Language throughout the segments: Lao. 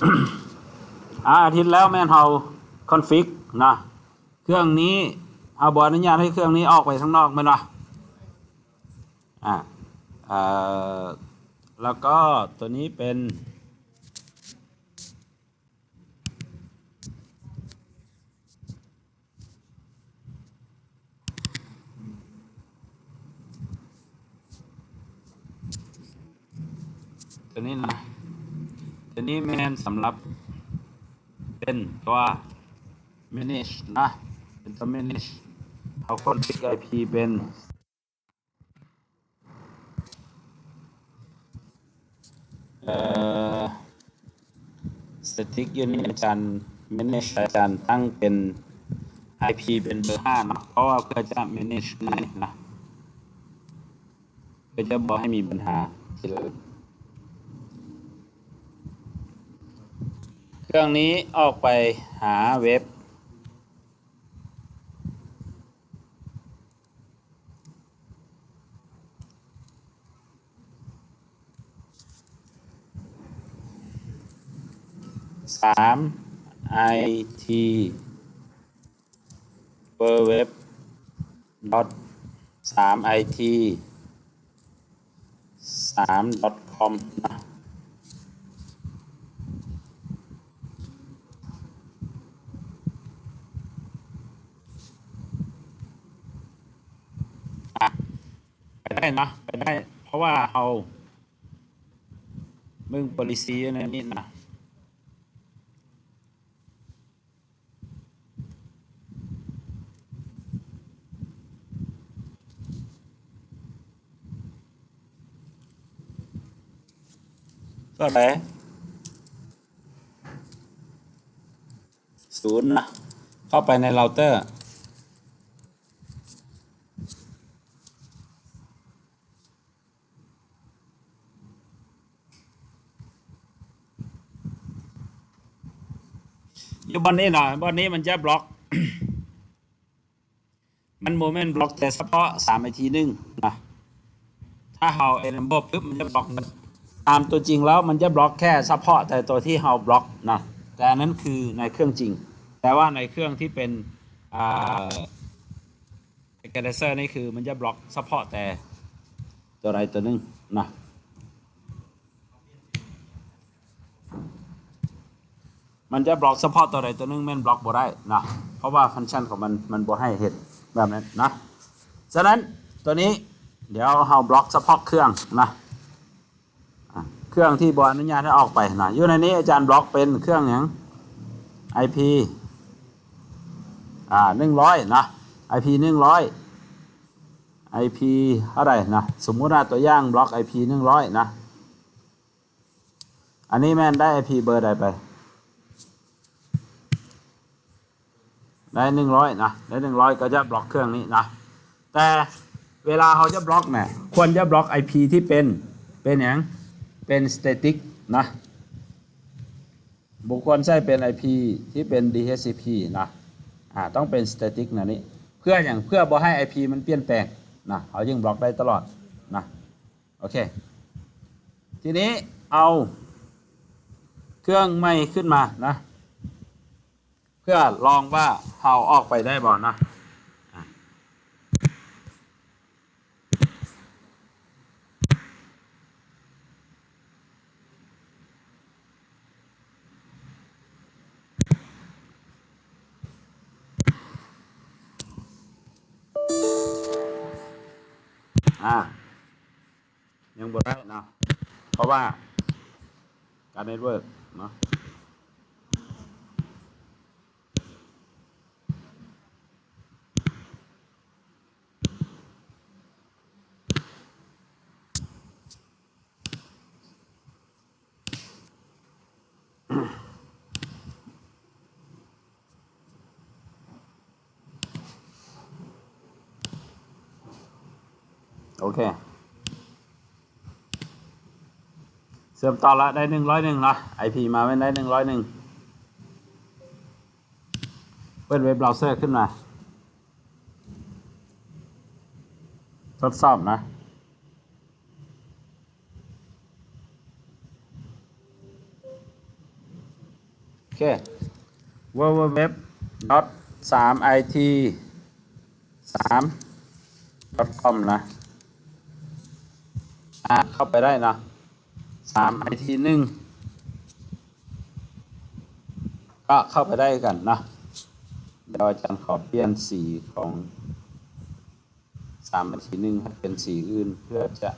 ອາ ອາທິດແລ້ວແມ່ນເຮົາຄອນຟິກນະ ເຄື່ອງນີ້ ເຮົາບໍ່ອະນຸຍາດໃຫ້ເຄື່ອງນີ້ອອກໄປຂ້າງນອກແມ່ນບໍ່? ອາ ເອີ ແລ້ວກໍຕົວນີ້ເປັນ ຕົວນີ້ນະ ຕົວນີ້ແມ່ນສຳລັບເປັນຕົວ manage ນະ ເປັນຕົວ manage ເຮົາຄອນຟິກໄອພີເປັນ ເອີ static ຢູ່ນີ້ອາຈານ manage ອາຈານຕັ້ງເປັນໄອພີເປັນເບີຫ້າເນາະ ເພາະວ່າເພື່ອຈະ manage ນີ້ນະ ເພື່ອຈະບໍ່ໃຫ້ມີບັນຫາ ເຄື່ອງນີ້ອອກໄປຫາເວັບ ສາມ ໄອທີ ເວີເວັບ ດອດ ສາມ ໄອທີ ສາມ ດອດ ຄອມ ນະ ອະ ໄປໄດ້ນະ ໄປໄດ້ ເພາະວ່າເຮົາເບິ່ງ policy ຢູ່ໃນນີ້ນະ. ເທົ່າໃດ? ສູນນະ ເຂົ້າໄປໃນເລົາເຕີ. ຢູ່ບ່ອນນີ້ນະ ບ່ອນນີ້ມັນຈະບລັອກ ມັນບໍ່ແມ່ນບລັອກແຕ່ສະເພາະສາມໄອທີໜຶ່ງນະ ຖ້າເຮົາ enable ປຶບ ມັນຈະບລັອກໝົດ. ຕາມຕົວຈິງແລ້ວມັນຈະບລັອກແຄ່ສະເພາະແຕ່ຕົວທີ່ເຮົາບລັອກນະ ແຕ່ອັນນັ້ນຄືໃນເຄື່ອງຈິງ ແຕ່ວ່າໃນເຄື່ອງທີ່ເປັນ ອ່າ Organizer ນີ້ຄືມັນຈະບລັອກສະເພາະແຕ່ຕົວໃດຕົວໜຶ່ງນະ ມັນຈະບລັອກສະເພາະຕົວໃດຕົວໜຶ່ງ ແມ່ນບລັອກບໍ່ໄດ້ນະ ເພາະວ່າຟັງຊັນຂອງມັນ ມັນບໍ່ໃຫ້ເຮັດແບບນັ້ນນະ. ສະນັ້ນຕົວນີ້ ດຽວເຮົາບລັອກສະເພາະເຄື່ອງນະ ອາ ເຄື່ອງທີ່ບໍ່ອະນຸຍາດໃຫ້ອອກໄປນະ. ຢູ່ໃນນີ້ອາຈານບລັອກເປັນເຄື່ອງຫຍັງ? ໄອພີ ອາ ໜຶ່ງຮ້ອຍນະ ໄອພີໜຶ່ງຮ້ອຍ ໄອພີເທົ່າໃດນະ? ສົມມຸດວ່າຕົວຢ່າງບລັອກໄອພີໜຶ່ງຮ້ອຍນະ ອັນນີ້ແມ່ນໄດ້ໄອພີເບີໃດໄປ? ໄດ້ໜຶ່ງຮ້ອຍນະ ໄດ້ໜຶ່ງຮ້ອຍ ກໍຈະບລັອກເຄື່ອງນີ້ນະ. ແຕ່ເວລາເຮົາຈະບລັອກນະ ຄວນຈະບລັອກໄອພີທີ່ເປັນ ເປັນຫຍັງ? ເປັນ static ນະ ບໍ່ຄວນໃຊ້ເປັນໄອພີທີ່ເປັນ DHCP ນະ ອາ ຕ້ອງເປັນ static ນະນີ້. ເພື່ອຫຍັງ? ເພື່ອບໍ່ໃຫ້ໄອພີມັນປ່ຽນແປງນະ ເຮົາຈຶ່ງບລັອກໄດ້ຕະຫຼອດນະ. ໂອເຄ ທີນີ້ເອົາເຄື່ອງໃໝ່ຂຶ້ນມານະ ເພື່ອລອງວ່າເຮົາອອກໄປໄດ້ບໍ່ນະ. ອາ ຍັງບໍ່ໄດ້ເນາະ ເພາະວ່າການ network ເນາະ. ໂອເຄ ເຊື່ອມຕໍ່ລະ ໄດ້ໜຶ່ງຮ້ອຍໜຶ່ງເນາະ ໄອພີມາແມ່ນໄດ້ໜຶ່ງຮ້ອຍໜຶ່ງ. ເປີດເວັບບຣາວເຊີຂຶ້ນມາ ທົດສອບນະ. ເຄ ดับเบิลยู ดับเบิลยู ดับเบิลยู ดับเบิลยู สามไอที สาม .com ນະ ອ່າ ເຂົ້າໄປໄດ້ເນາະ ສາມໄອທີໜຶ່ງ ກໍເຂົ້າໄປໄດ້ຄືກັນເນາະ. ດຽວອາຈານຂໍປ່ຽນສີຂອງ ສາມໄອທີໜຶ່ງໃຫ້ເປັນສີອື່ນ ເພື່ອຈະ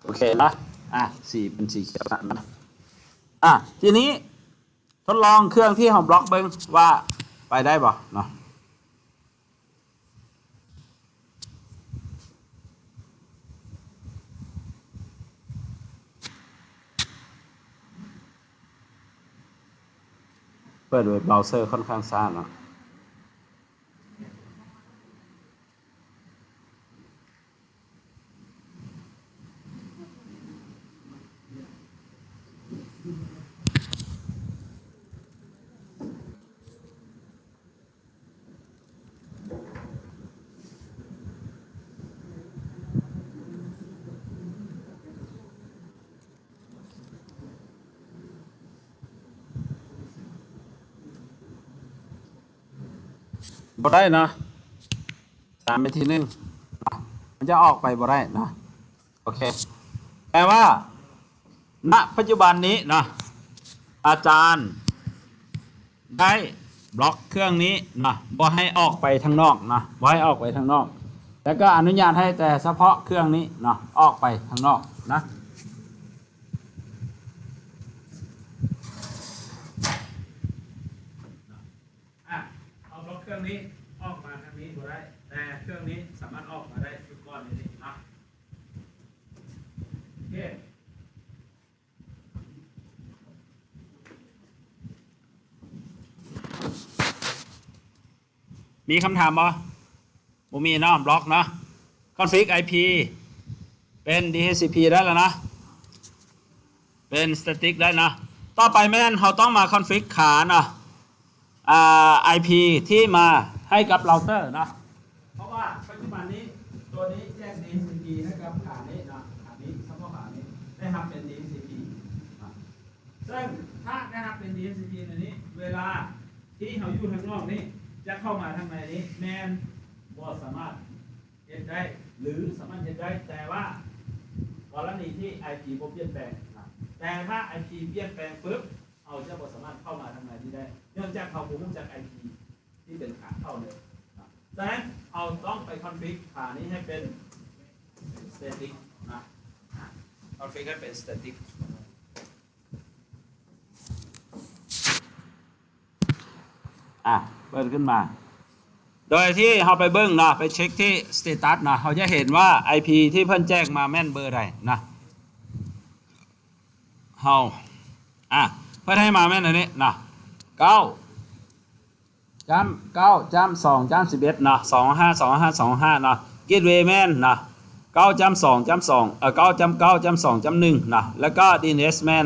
ໂອເຄເນາະ ອ່ະ ສີເປັນສີຂຽວລະເນາະ. ອ່ະ ທີນີ້ທົດລອງເຄື່ອງທີ່ເຮົາບລັອກເບິ່ງວ່າໄປໄດ້ບໍ່ເນາະ. ເປີດເວັບເບຣາເຊີຄ່ອນຂ້າງຊ້າເນາະ. ບໍ່ໄດ້ເນາະ ສາມໄປທີໜຶ່ງເນາະ ມັນຈະອອກໄປບໍ່ໄດ້ເນາະ. ໂອເຄ ແປວ່າ ນະປັດຈຸບັນນີ້ເນາະ ອາຈານໄດ້ບລັອກເຄື່ອງນີ້ເນາະ ບໍ່ໃຫ້ອອກໄປທາງນອກເນາະ ບໍ່ໃຫ້ອອກໄປທາງນອກ ແລ້ວກໍອະນຸຍາດໃຫ້ແຕ່ສະເພາະເຄື່ອງນີ້ເນາະ ອອກໄປທາງນອກນະ. ອ່ະ ເອົາບລັອກເຄື່ອງນີ້ອອກມາທາງນີ້ບໍ່ໄດ້ ແຕ່ເຄື່ອງນີ້ສາມາດອອກມາໄດ້ຄືກ່ອນນີ້ເນາະ. ໂອເຄ ມີຄຳຖາມບໍ່? ບໍ່ມີເນາະ ບລັອກເນາະ ຄອນຟິກໄອພີເປັນດີເອັດຊີພີໄດ້ແລ້ວເນາະ ເປັນສະແຕຕິກໄດ້ເນາະ. ຕໍ່ໄປແມ່ນເຮົາຕ້ອງມາຄອນຟິກຂາເນາະ ອ່າ ໄອພີທີ່ມາໃຫ້ກັບເຣົາເຕີເນາະ ເພາະວ່າປັດຈຸບັນນີ້ຕົວນີ້ແຈ້ງດີເອັດຊີພີໃຫ້ກັບຂານີ້ເນາະ ຂານີ້ ສະເພາະຂານີ້ໄດ້ຮັບເປັນດີເອັດຊີພີເນາະ. ເຊິ່ງຖ້າໄດ້ຮັບເປັນດີເອັດຊີພີໃນນີ້ ເວລາທີ່ເຮົາຢູ່ທາງນອກນີ້ ຈະເຂົ້າມາທາງໃນນີ້ແມ່ນບໍ່ສາມາດເຮັດໄດ້ ຫຼື ສາມາດເຮັດໄດ້ ແຕ່ວ່າກໍລະນີທີ່ໄອພີບໍ່ປ່ຽນແປງນະ ແຕ່ຖ້າໄອພີປ່ຽນແປງປຶບ ເຮົາຈະບໍ່ສາມາດເຂົ້າມາທາງໃນນີ້ໄດ້ ເນື່ອງຈາກເຮົາບໍ່ຮູ້ຈັກໄອພີທີ່ເປັນຂາເຂົ້າເລີຍນະ. ສະນັ້ນເຮົາຕ້ອງໄປຄອນຟິກຂານີ້ໃຫ້ເປັນສະແຕຕິກນະ ຄອນຟິກໃຫ້ເປັນສະແຕຕິກ. ອ່ະ ເປີດຂຶ້ນມາ ໂດຍທີ່ເຮົາໄປເບິ່ງເນາະ ໄປເຊັກທີ່ສະເຕຕັສເນາະ ເຮົາຈະເຫັນວ່າໄອພີທີ່ເພິ່ນແຈ້ງມາແມ່ນເບີໃດເນາະ. ເຮົາ ອ່ະ ເພິ່ນໃຫ້ມາແມ່ນອັນນີ້ເນາະ ເກົ້າຈ້ຳເກົ້າຈ້ຳສອງຈ້ຳສິບເອັດເນາະ ສອງຫ້າ ສອງຫ້າ ສອງຫ້າເນາະ. ເກດເວແມ່ນເນາະ ເກົ້າຈ້ຳສອງຈ້ຳສອງ ເອີ ເກົ້າຈ້ຳເກົ້າຈ້ຳສອງຈ້ຳໜຶ່ງເນາະ ແລ້ວກໍດີເອັນເອສແມ່ນ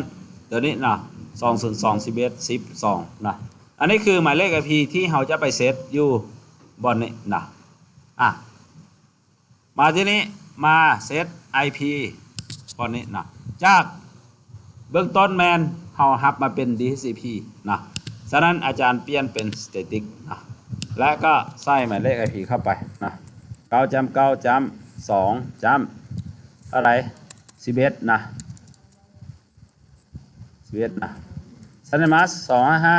ຕົວນີ້ເນາະ ສອງສູນສອງ ສິບເອັດ ສິບສອງເນາະ. ອັນນີ້ຄືໝາຍເລກໄອພີທີ່ເຮົາຈະໄປເຊັດຢູ່ບ່ອນນີ້ເນາະ. ອ່ະ ມາທີນີ້ມາເຊັດໄອພີບ່ອນນີ້ເນາະ ຈາກເບື້ອງຕົ້ນແມ່ນເຮົາຮັບມາເປັນດີເອັດຊີພີເນາະ. ສະນັ້ນອາຈານປ່ຽນເປັນສະແຕຕິກເນາະ ແລະກໍໃສ່ໝາຍເລກໄອພີເຂົ້າໄປເນາະ ເກົ້າຈ້ຳເກົ້າຈ້ຳສອງຈ້ຳເທົ່າໃດ ສິບເອັດນະ ສິບເອັດນະ. ຊັນເດມາສ ສອງຫ້າຫ້າ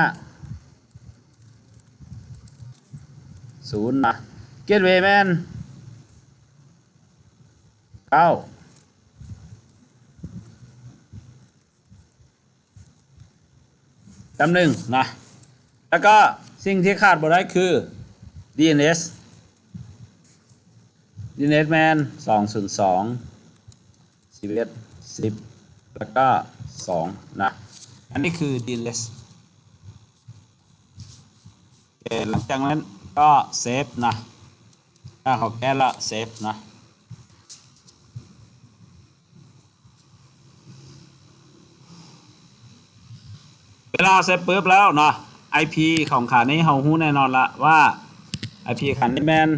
ສູນນະ ເກດເວແມ່ນເກົ້າຈ້ຳໜຶ່ງນະ. ແລ້ວກໍສິ່ງທີ່ຂາດບໍ່ໄດ້ຄືດີເອັນເອສ ດີເອັນເອສແມ່ນສອງສູນສອງ ສິບເອັດ ສິບ ແລ້ວກໍສອງນະ. ອັນນີ້ຄືດີເລສ. ໂອເຄ ຫຼັງຈາກນັ້ນກໍເຊຟນະ. ຖ້າເຮົາແກ້ແລ້ວເຊຟນະ. ເວລາເຊັດປຶບແລ້ວເນາະ ໄອພີຂອງຂານີ້ເຮົາຮູ້ແນ່ນອນລະວ່າ ໄອພີຂານີ້ແມ່ນ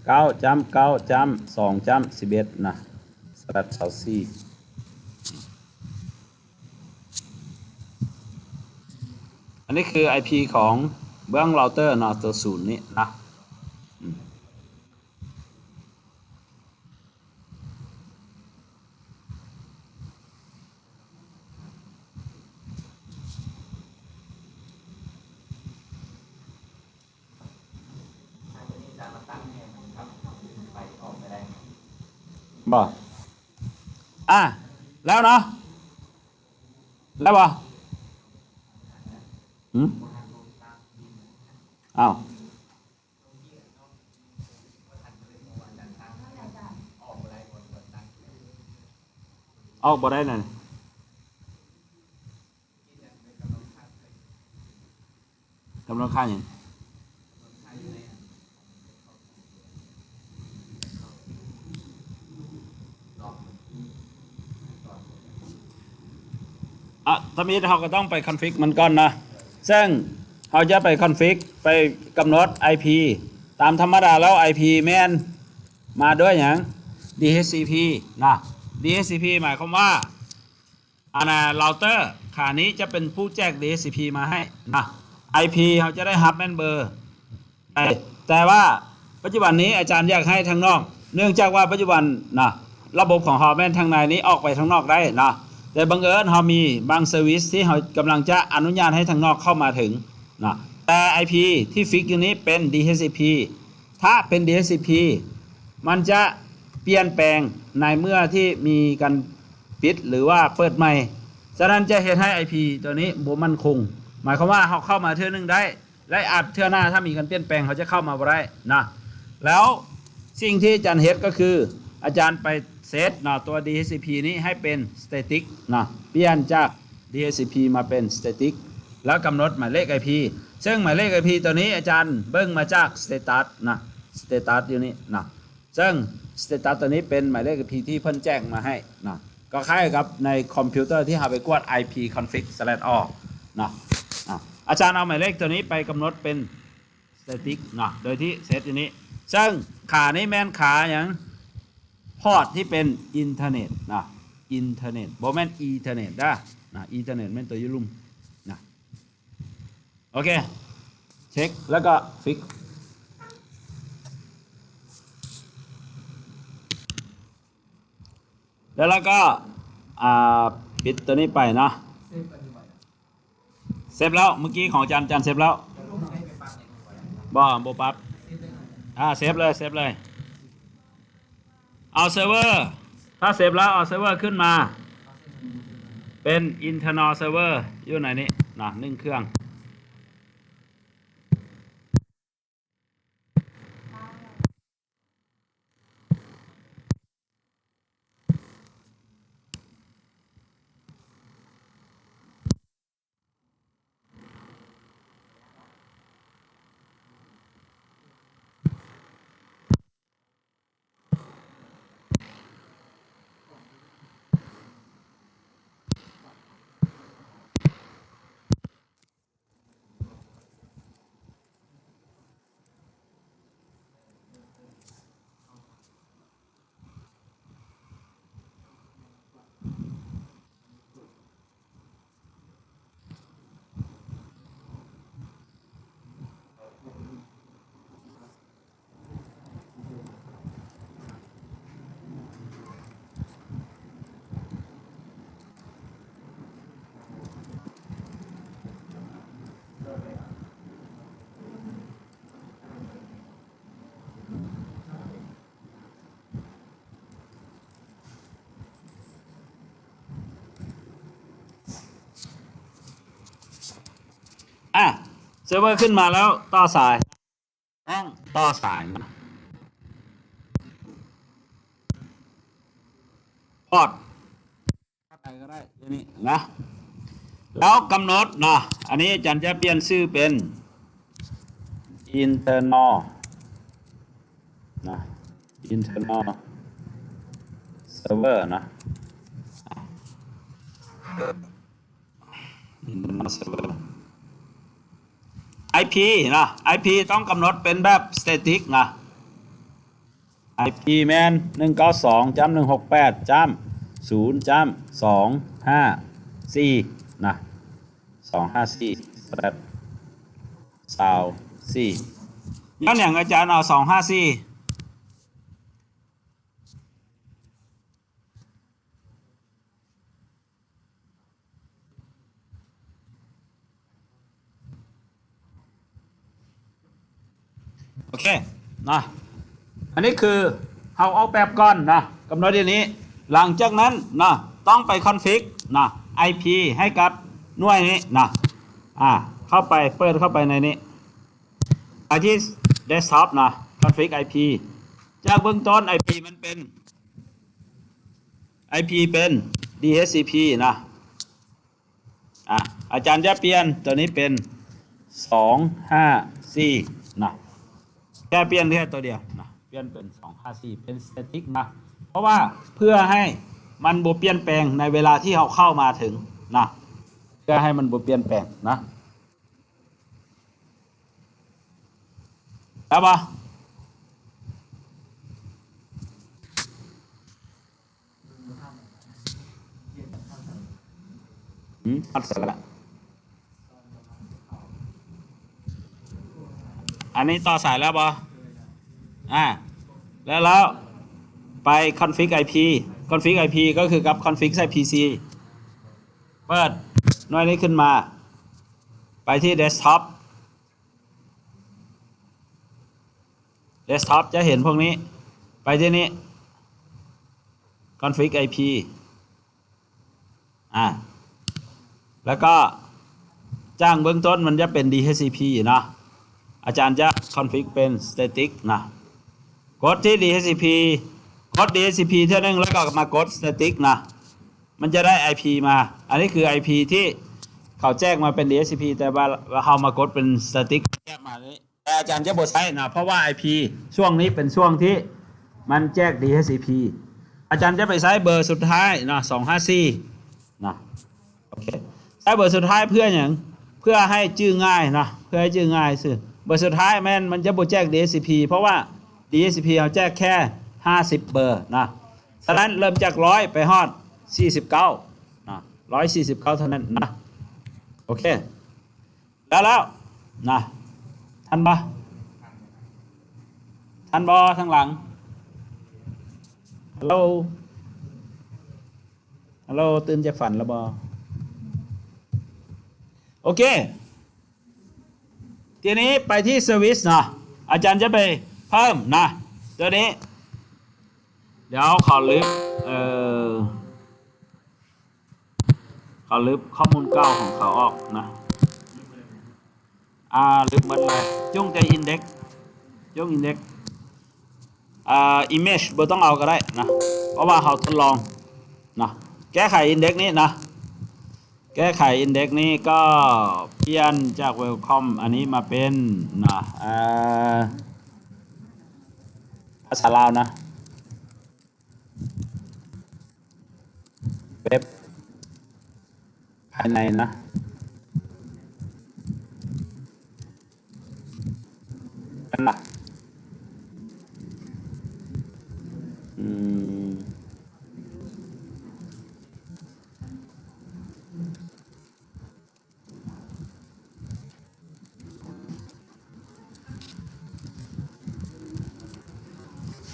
ເກົ້າຈ້ຳເກົ້າຈ້ຳສອງຈ້ຳສິບເອັດນະ ສະລັດຊາວສີ່. ອັນນີ້ຄືໄອພີຂອງເບື້ອງເຣົາເຕີເນາະ ຕົວສູນນີ້ນະ. ບໍ່ ອ່າ ແລ້ວເນາະ ແລ້ວບໍ່? ຫືມ? ອ້າວ ອອກບໍ່ໄດ້ນັ້ນ. ກຳນົດຄ່າຫຍັງ? ອະ ທຳອິດເຮົາກໍຕ້ອງໄປຄອນຟິກມັນກ່ອນນະ. ເຊິ່ງເຮົາຈະໄປຄອນຟິກ ໄປກຳນົດໄອພີ. ຕາມທຳມະດາແລ້ວໄອພີແມ່ນມາດ້ວຍຫຍັງ? ດີເອັດຊີພີນະ. ດີເອັດຊີພີໝາຍຄວາມວ່າ ອັນນ່າ ເຣົາເຕີຂານີ້ຈະເປັນຜູ້ແຈກດີເອັດຊີພີມາໃຫ້ນະ. ໄອພີເຮົາຈະໄດ້ຮັບແມ່ນເບີໃດ. ແຕ່ວ່າປັດຈຸບັນນີ້ອາຈານຢາກໃຫ້ທາງນອກ ເນື່ອງຈາກວ່າປັດຈຸບັນນະ ລະບົບຂອງເຮົາແມ່ນທາງໃນນີ້ອອກໄປທາງນອກໄດ້ນະ. ແຕ່ບັງເອີນເຮົາມີບາງເຊີວິສທີ່ເຮົາກຳລັງຈະອະນຸຍາດໃຫ້ທາງນອກເຂົ້າມາເຖິງນະ. ແຕ່ໄອພີທີ່ຟິກຢູ່ນີ້ເປັນດີເອັດຊີພີ. ຖ້າເປັນດີເອັດຊີພີ ມັນຈະປ່ຽນແປງໃນເມື່ອທີ່ມີການປິດ ຫຼືວ່າເປີດໃໝ່. ສະນັ້ນຈະເຮັດໃຫ້ໄອພີຕົວນີ້ບໍ່ໝັ້ນຄົງ. ໝາຍຄວາມວ່າເຮົາເຂົ້າມາເທື່ອໜຶ່ງໄດ້ ແລະ ອາດເທື່ອໜ້າຖ້າມີການປ່ຽນແປງ ເຮົາຈະເຂົ້າມາບໍ່ໄດ້ນະ. ແລ້ວສິ່ງທີ່ອາຈານເຮັດກໍຄື ອາຈານໄປເຊັດເນາະ ຕົວດີເອັດຊີພີນີ້ໃຫ້ເປັນສະເຕຕິກນະ. ປ່ຽນຈາກດີເອັດຊີພີມາເປັນສະເຕຕິກ ແລ້ວກຳນົດໝາຍເລກໄອພີ. ເຊິ່ງໝາຍເລກໄອພີຕົວນີ້ອາຈານເບິ່ງມາຈາກສະເຕຕັດນະ ສະເຕຕັດຢູ່ນີ້ນະ. ເຊິ່ງສະເຕຕັດຕົວນີ້ເປັນໝາຍເລກໄອພີທີ່ເພິ່ນແຈ້ງມາໃຫ້ນະ. ກໍຄ້າຍກັບໃນຄອມພິວເຕີທີ່ເຮົາໄປກວດໄອພີຄອນຟິກສະແລັດອອກນະ. ອາຈານເອົາໝາຍເລກຕົວນີ້ໄປກຳນົດເປັນສະເຕຕິກນະ ໂດຍທີ່ເຊັດຢູ່ນີ້. ເຊິ່ງຂານີ້ແມ່ນຂາຫຍັງ? ພອດທີ່ເປັນອິນເຕີເນັດນະ ອິນເຕີເນັດ ບໍ່ແມ່ນອີເຕີເນັດເດີນະ. ອີເຕີເນັດແມ່ນຕົວຢູ່ລຸ່ມນະ. ໂອເຄ ເຊັກ ແລ້ວກໍຟິກ ແລ້ວ ແລ້ວກໍ ອ່າ ປິດຕົວນີ້ໄປເນາະ. ເຊບແລ້ວ ເມື່ອກີ້ຂອງອາຈານ ອາຈານເຊບແລ້ວ. ບໍ່ ບໍ່ປັບ. ອ່າ ເຊບເລີຍ ເຊບເລີຍ. ເອົາເຊີເວີ ຖ້າເຊບແລ້ວ ເອົາເຊີເວີຂຶ້ນມາ ເປັນອິນເຕີນໍເຊີເວີຢູ່ໃນນີ້ນະ ໜຶ່ງເຄື່ອງ. ອ່ະ ເຊີເວີຂຶ້ນມາແລ້ວ ຕໍ່ສາຍ ຕ້ອງຕໍ່ສາຍ. ອດ ໃດກໍໄດ້ ຕົວນີ້ນະ ແລ້ວກຳນົດນະ ອັນນີ້ອາຈານຈະປ່ຽນຊື່ເປັນ internal ນະ internal server ນະ internal server IP ນະ IP ຕ້ອງກຳນົດເປັນແບບ static ນະ IP ແມ່ນ ໜຶ່ງເກົ້າສອງຈ້ຳ ໜຶ່ງຫົກແປດຈ້ຳ ສູນຈ້ຳ ສອງຫ້າສີ່ ນະ ສອງຫ້າສີ່ ສະແລັດ ຊາວສີ່ ຍ້ອນຫຍັງອາຈານເອົາສອງຫ້າສີ່? ໂອເຄເນາະ ອັນນີ້ຄືເຮົາອອກແບບກ່ອນເນາະ ກຳນົດຢ່າງນີ້ ຫຼັງຈາກນັ້ນເນາະ ຕ້ອງໄປຄອນຟິກເນາະ IP ໃຫ້ກັບໜ່ວຍນີ້ເນາະ ອາ ເຂົ້າໄປ ເປີດເຂົ້າໄປໃນນີ້ ໄປທີ່ເດັສທັອບເນາະ ຄອນຟິກ IP ຈາກເບື້ອງຕົ້ນ IP ມັນເປັນ IP ເປັນ DHCP ເນາະ ອາ ອາຈານຈະປ່ຽນຕົວນີ້ເປັນ ສອງຫ້າສີ່ ນະ ແຄ່ປ່ຽນແຄ່ຕົວດຽວນະ ປ່ຽນເປັນ ສອງຫ້າສີ່ ເປັນ static ນະ ເພາະວ່າເພື່ອໃຫ້ມັນບໍ່ປ່ຽນແປງໃນເວລາທີ່ເຮົາເຂົ້າມາເຖິງນະ ເພື່ອໃຫ້ມັນບໍ່ປ່ຽນແປງນະ ໄດ້ບໍ່? ຫືມ ຮອດໃສລະ? ອັນນີ້ຕໍ່ສາຍແລ້ວບໍ່? ອາ ແລ້ວ ແລ້ວໄປຄອນຟິກ IP ຄອນຟິກ IP ກໍຄືກັບຄອນຟິກໃສ່ PC ເປີດໜ່ວຍນີ້ຂຶ້ນມາ ໄປທີ່ເດັສທັອບ ເດັສທັອບ ຈະເຫັນພວກນີ້ ໄປທີ່ນີ້ ຄອນຟິກ IP ອາ ແລ້ວກໍຈ້າງເບື້ອງຕົ້ນມັນຈະເປັນ DHCP ເນາະ ອາຈານຈະຄອນຟິກເປັນ static ນະ ກົດທີ່ DHCP ກົດ DHCP ເທື່ອໜຶ່ງ ແລ້ວກໍມາກົດ static ນະ ມັນຈະໄດ້ IP ມາ ອັນນີ້ຄື IP ທີ່ເຂົາແຈກມາເປັນ DHCP ແຕ່ວ່າເຮົາມາກົດເປັນ static ແຍກມານີ້ ແຕ່ອາຈານຈະບໍ່ໃຊ້ນະ ເພາະວ່າ IP ຊ່ວງນີ້ເປັນຊ່ວງທີ່ມັນແຈກ DHCP ອາຈານຈະໄປໃຊ້ເບີສຸດທ້າຍເນາະ ສອງຫ້າສີ່ ນະ ໂອເຄ ໃຊ້ເບີສຸດທ້າຍເພື່ອຫຍັງ? ເພື່ອໃຫ້ຈື່ງ່າຍເນາະ ເພື່ອໃຫ້ຈື່ງ່າຍຊື່ ເບີສຸດທ້າຍແມ່ນມັນຈະບໍ່ແຈກ DHCP ເພາະວ່າ DHCP ເຮົາແຈກແຄ່ຫ້າສິບເບີນະ ສະນັ້ນເລີ່ມຈາກຮ້ອຍໄປຮອດສີ່ສິບເກົ້ານະ ຮ້ອຍສີ່ສິບເກົ້າເທົ່ານັ້ນນະ ໂອເຄ ແລ້ວ ແລ້ວນະ ທັນບໍ່? ທັນບໍ່ທາງຫຼັງ? ຮັລໂຫຼ ຮັລໂຫຼ ຕື່ນຈາກຝັນແລ້ວບໍ່? ໂອເຄ ທີນີ້ໄປທີ່ service ເນາະ ອາຈານຈະໄປເພີ່ມນະ ຕົວນີ້ ດຽວຂໍລຶບ ເອີ ເຂົາລຶບຂໍ້ມູນເກົ່າຂອງເຂົາອອກນະ ອາ ລຶບໝົດເລີຍ ຈົ່ງແຕ່ index ຈົ່ງ index ອາ image ບໍ່ຕ້ອງເອົາກໍໄດ້ນະ ເພາະວ່າເຮົາທົດລອງນະ ແກ້ໄຂ index ນີ້ນະ ແກ້ໄຂ index ນີ້ກໍປ່ຽນຈາກ welcome ອັນນີ້ມາເປັນນະ ອາ ພາສາລາວນະ ເວັບພາຍໃນນະ ເຫັນປະ? ອືມ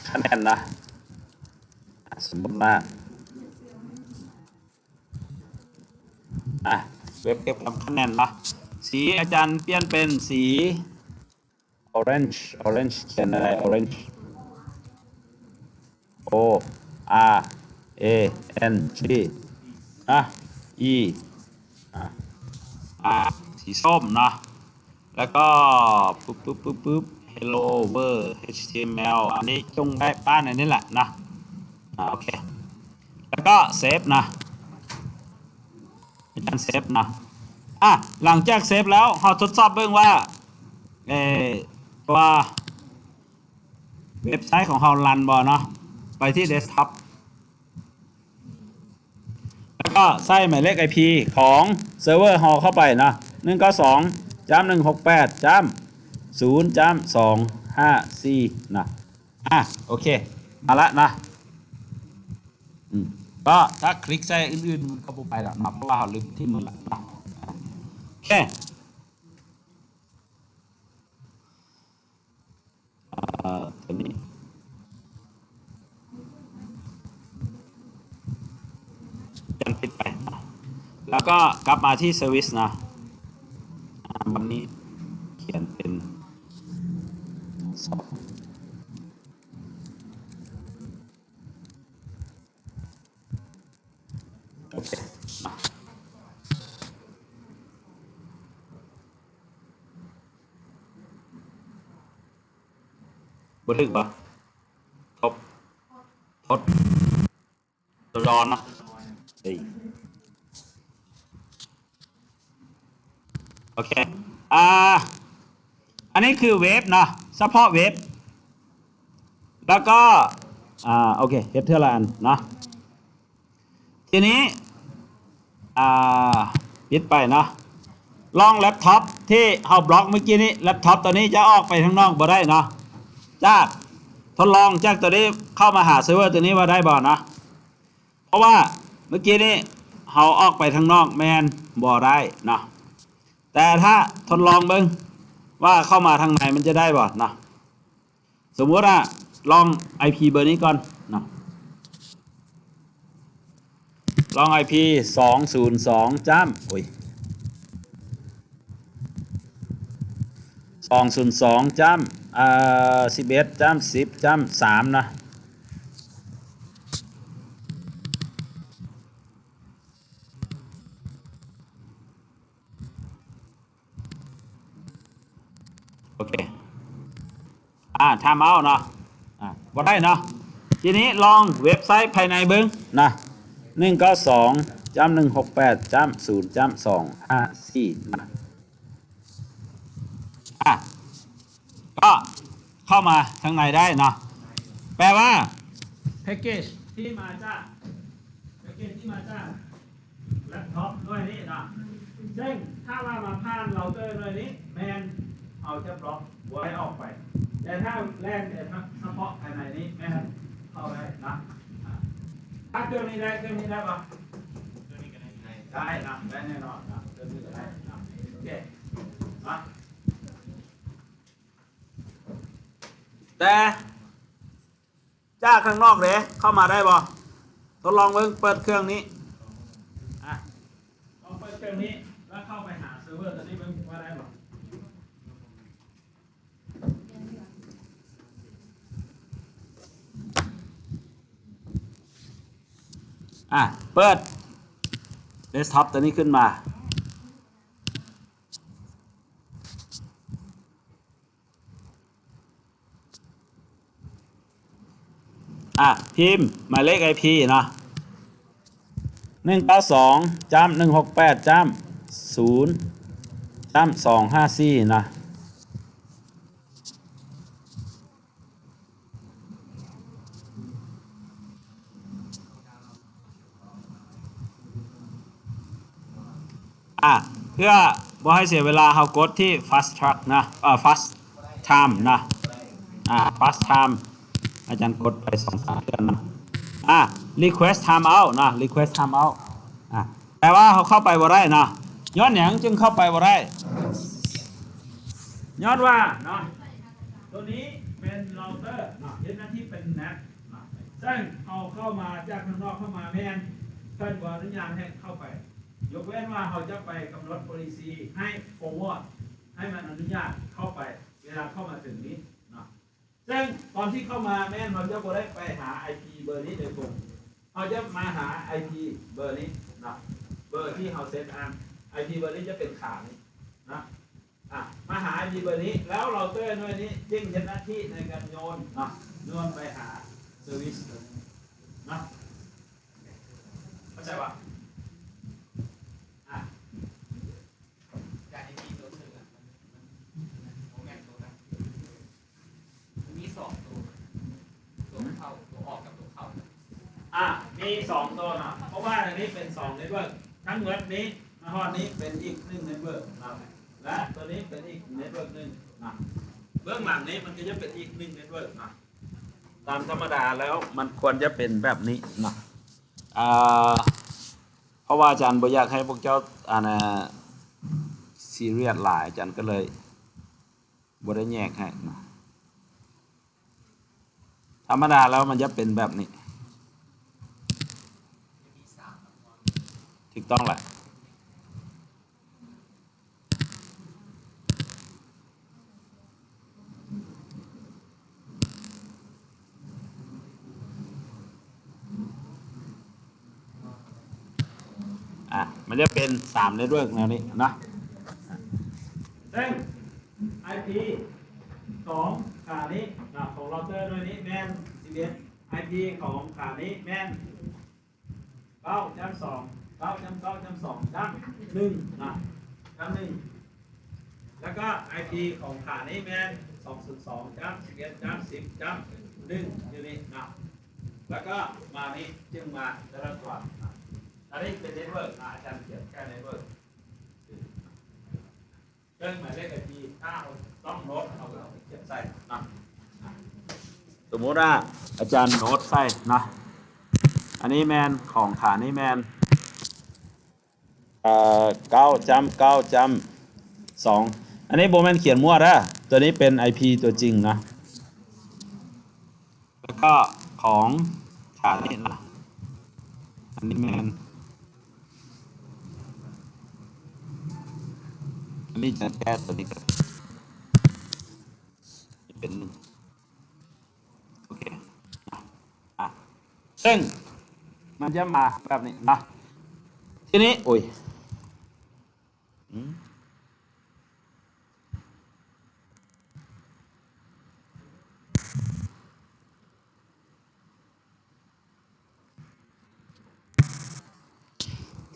ຄະແນນນະ ອາ ສົມມຸດວ່າ ອາ ເວັບເກັບຄະແນນເນາະ ສີອາຈານປ່ຽນເປັນສີ orange orange ຂຽນອະໄລ orange O R A N G ນະ E ອາ ອາ ສີສົ້ມເນາະ ແລ້ວກໍປຶບ ປຶບ ປຶບ ປຶບ hello world H T M L ອັນນີ້ຈົ່ງໄດ້ປ້ານອັນນີ້ແຫຼະນະ ອາ ໂອເຄ ແລ້ວ ກໍເຊບນະ ອາຈານເຊບນະ. ອາ ຫຼັງຈາກເຊບແລ້ວ ເຮົາທົດສອບເບິ່ງວ່າ ເອີ ຕົວເວັບໄຊຂອງເຮົາຣັນບໍ່ເນາະ. ໄປທີ່ເດັສທັອບ ແລ້ວກໍໃສ່ໝາຍເລກໄອພີຂອງເຊີເວີເຮົາເຂົ້າໄປເນາະ ໜຶ່ງເກົ້າສອງຈ້ຳໜຶ່ງຫົກແປດຈ້ຳສູນຈ້ຳສອງຫ້າສີ່ເນາະ. ອາ ໂອເຄ ມາລະເນາະ. ອືມ ກໍຖ້າຄລິກໃສ່ອື່ນໆ ມັນກໍບໍ່ໄປແລ້ວເນາະ ເພາະວ່າເຮົາລືມຖິ້ມມັນລະເນາະ. ໂອເຄ ເອີ ຕົວນີ້ ຈະປິດໄປເນາະ ແລ້ວກໍກັບມາທີ່ເຊີວິສເນາະ. ອາ ບັດນີ້ຂຽນເປັນສອງ ໂອເຄ ບໍ່ຖືກບໍ່? ທົບ ທົດ ດອນເນາະ. ເອີ ໂອເຄ ອາ ອັນນີ້ຄືເວັບເນາະ ສະເພາະເວັບ ແລ້ວກໍ ອາ ໂອເຄ ເຮັດເທື່ອລະອັນເນາະ. ທີນີ້ ອາ ປິດໄປເນາະ. ລອງແລັບທັອບທີ່ເຮົາບລັອກເມື່ອກີ້ນີ້ ແລັບທັອບຕົວນີ້ຈະອອກໄປທາງນອກບໍ່ໄດ້ເນາະ. ຈາກທົດລອງຈາກຕົວນີ້ເຂົ້າມາຫາເຊີເວີຕົວນີ້ວ່າໄດ້ບໍ່ເນາະ. ເພາະວ່າເມື່ອກີ້ນີ້ເຮົາອອກໄປທາງນອກແມ່ນບໍ່ໄດ້ເນາະ ແຕ່ຖ້າທົດລອງເບິ່ງວ່າເຂົ້າມາທາງໃນມັນຈະໄດ້ບໍ່ເນາະ. ສົມມຸດວ່າລອງໄອພີເບີນີ້ກ່ອນເນາະ ລອງໄອພີສອງສູນສອງຈ້ຳ ໂອ້ຍ ສອງສູນສອງຈ້ຳ ເອີ ສິບເອັດຈ້ຳສິບຈ້ຳສາມເນາະ. ໂອເຄ ອາ ທາມເອົາເນາະ ອາ ບໍ່ໄດ້ເນາະ. ທີນີ້ລອງເວັບໄຊພາຍໃນເບິ່ງນະ ໜຶ່ງເກົ້າສອງຈ້ຳໜຶ່ງຫົກແປດຈ້ຳສູນຈ້ຳສອງຫ້າສີ່ນະ. ອາ ກໍເຂົ້າມາທາງໃນໄດ້ເນາະ ແປວ່າແພັກເກຈທີ່ມາຈາກ ແພັກເກຈທີ່ມາຈາກ ແລັບທັອບໜ່ວຍນີ້ເນາະ ເຊິ່ງຖ້າວ່າມາຜ່ານເຣົາເຕີໜ່ວຍນີ້ ແມ່ນເຮົາຈະບລັອກບໍ່ໃຫ້ອອກໄປ ແຕ່ຖ້າແລ່ນແຕ່ສະເພາະພາຍໃນນີ້ ແມ່ນເຂົ້າໄດ້ເນາະ. ອາ ຖ້າເຄື່ອງນີ້ໄດ້ ເຄື່ອງນີ້ໄດ້ບໍ່? ໄດ້ເນາະ ໄດ້ແນ່ນອນເນາະ ເຄື່ອງນີ້ກໍໄດ້ເນາະ. ໂອເຄເນາະ ແຕ່ ຈາກຂ້າງນອກເດ້ ເຂົ້າມາໄດ້ບໍ່? ທົດລອງເບິ່ງ ເປີດເຄື່ອງນີ້ ອາ ລອງເປີດເຄື່ອງນີ້ ແລ້ວເຂົ້າໄປຫາເຊີເວີຕົວນີ້ເບິ່ງວ່າໄດ້ບໍ່? ອາ ເປີດເດັສທັອບຕົວນີ້ຂຶ້ນມາ. ອາ ພິມໝາຍເລກໄອພີເນາະ ໜຶ່ງເກົ້າສອງຈ້ຳໜຶ່ງຫົກແປດຈ້ຳສູນຈ້ຳສອງຫ້າສີ່ເນາະ. ອາ ເພື່ອບໍ່ໃຫ້ເສຍເວລາ ເຮົາກົດທີ່ Fast Track ນະ ເອີ Fast Time ນະ ອາ Fast Time ອາຈານກົດໄປສອງສາມເທື່ອນະ. ອາ Request Time Out ນະ Request Time Out ອາ ແປວ່າເຮົາເຂົ້າໄປບໍ່ໄດ້ນະ. ຍ້ອນຫຍັງຈຶ່ງເຂົ້າໄປບໍ່ໄດ້? ຍ້ອນວ່າເນາະ ໂຕນີ້ເປັນເຣົາເຕີເນາະ ເຮັດໜ້າທີ່ເປັນ NAT ເນາະ ເຊິ່ງເຮົາເຂົ້າມາຈາກຂ້າງນອກເຂົ້າມາແມ່ນເພິ່ນບໍ່ອະນຸຍາດໃຫ້ເຂົ້າໄປ ຍົກເວັ້ນວ່າເຮົາຈະໄປກຳນົດ policy ໃຫ້ forward ໃຫ້ມັນອະນຸຍາດເຂົ້າໄປ ເວລາເຂົ້າມາເຖິງນີ້ເນາະ. ເຊິ່ງຕອນທີ່ເຂົ້າມາແມ່ນເຮົາຈະບໍ່ໄດ້ໄປຫາ IP ເບີນີ້ໂດຍກົງ ເຮົາຈະມາຫາ IP ເບີນີ້ເນາະ ເບີທີ່ເຮົາເຊັດອັນ IP ເບີນີ້ຈະເປັນຂານີ້ເນາະ. ອາ ມາຫາ IP ເບີນີ້ ແລ້ວເຣົາເຕີໜ່ວຍນີ້ຈຶ່ງເຮັດໜ້າທີ່ໃນການໂຍນເນາະ ໂຍນໄປຫາ service ເນາະ. ໃຊ່ປະ? ອ່ະ ຈາກໄອ້ພີໂຕເທິງອະ ມັນ ມັນບໍ່ແມ່ນໂຕນັ້ນ ມັນມີສອງໂຕ ໂຕເຂົ້າ ໂຕອອກກັບໂຕເຂົ້າ ອ່ະ ມີສອງໂຕເນາະ ເພາະວ່າອັນນີ້ເປັນສອງເນັດເວີກ ທັງໝົດນີ້ມາຮອດນີ້ເປັນອີກໜຶ່ງເນັດເວີກເນາະ ແລະ ໂຕນີ້ເປັນອີກເນັດເວີກໜຶ່ງເນາະ ເບື້ອງຫຼັງນີ້ມັນກໍຈະເປັນອີກໜຶ່ງເນັດເວີກເນາະ. ຕາມທຳມະດາແລ້ວມັນຄວນຈະເປັນແບບນີ້ເນາະ ອ່າ ເພາະວ່າອາຈານບໍ່ຢາກໃຫ້ພວກເຈົ້າ ອັນນ່າ ຊີຣຽສຫຼາຍ ອາຈານກໍເລີຍບໍ່ໄດ້ແຍກໃຫ້ເນາະ ທຳມະດາແລ້ວມັນຈະເປັນແບບນີ້ ຖືກຕ້ອງລະ. ອ່ະ ມັນຈະເປັນສາມເນັດເວີກແນວນີ້ເນາະ ເຊິ່ງໄອພີຂອງຂານີ້ເນາະ ຂອງເຣົາເຕີໜ່ວຍນີ້ແມ່ນສິບເອັດ ໄອພີຂອງຂານີ້ແມ່ນ ເກົ້າຈ້ຳສອງ ເກົ້າຈ້ຳເກົ້າຈ້ຳສອງຈ້ຳໜຶ່ງນະ ຈ້ຳໜຶ່ງ ແລ້ວກໍໄອພີຂອງຂານີ້ແມ່ນສອງສູນສອງຈ້ຳສິບເອັດຈ້ຳສິບຈ້ຳໜຶ່ງຢູ່ນີ້ນະ ແລ້ວກໍມານີ້ຈຶ່ງມາແຕ່ລະຕົວນະ ອັນນີ້ເປັນເນັດເວີກນະ ອາຈານຂຽນແຄ່ເນັດເວີກ. ເຊິ່ງໝາຍເລກໄອພີ ຖ້າເຮົາຕ້ອງໂນ້ດ ເຮົາກໍເອົາໄປຂຽນໃສ່ນະ ສົມມຸດວ່າອາຈານໂນ້ດໃສ່ນະ ອັນນີ້ແມ່ນຂອງຂານີ້ແມ່ນ ເອີ ເກົ້າຈ້ຳເກົ້າຈ້ຳສອງ ອັນນີ້ບໍ່ແມ່ນຂຽນມົ້ວເດີ ຕົວນີ້ເປັນໄອພີຕົວຈິງນະ. ແລ້ວກໍຂອງຂານີ້ນະ ອັນນີ້ແມ່ນ ອັນນີ້ຈະແກ້ຕົວນີ້ກໍໄດ້ ເປັນ ໂອເຄ ອ່ະ ເຊິ່ງມັນຈະມາແບບນີ້ນະ ທີນີ້ ໂອ້ຍ ອືມ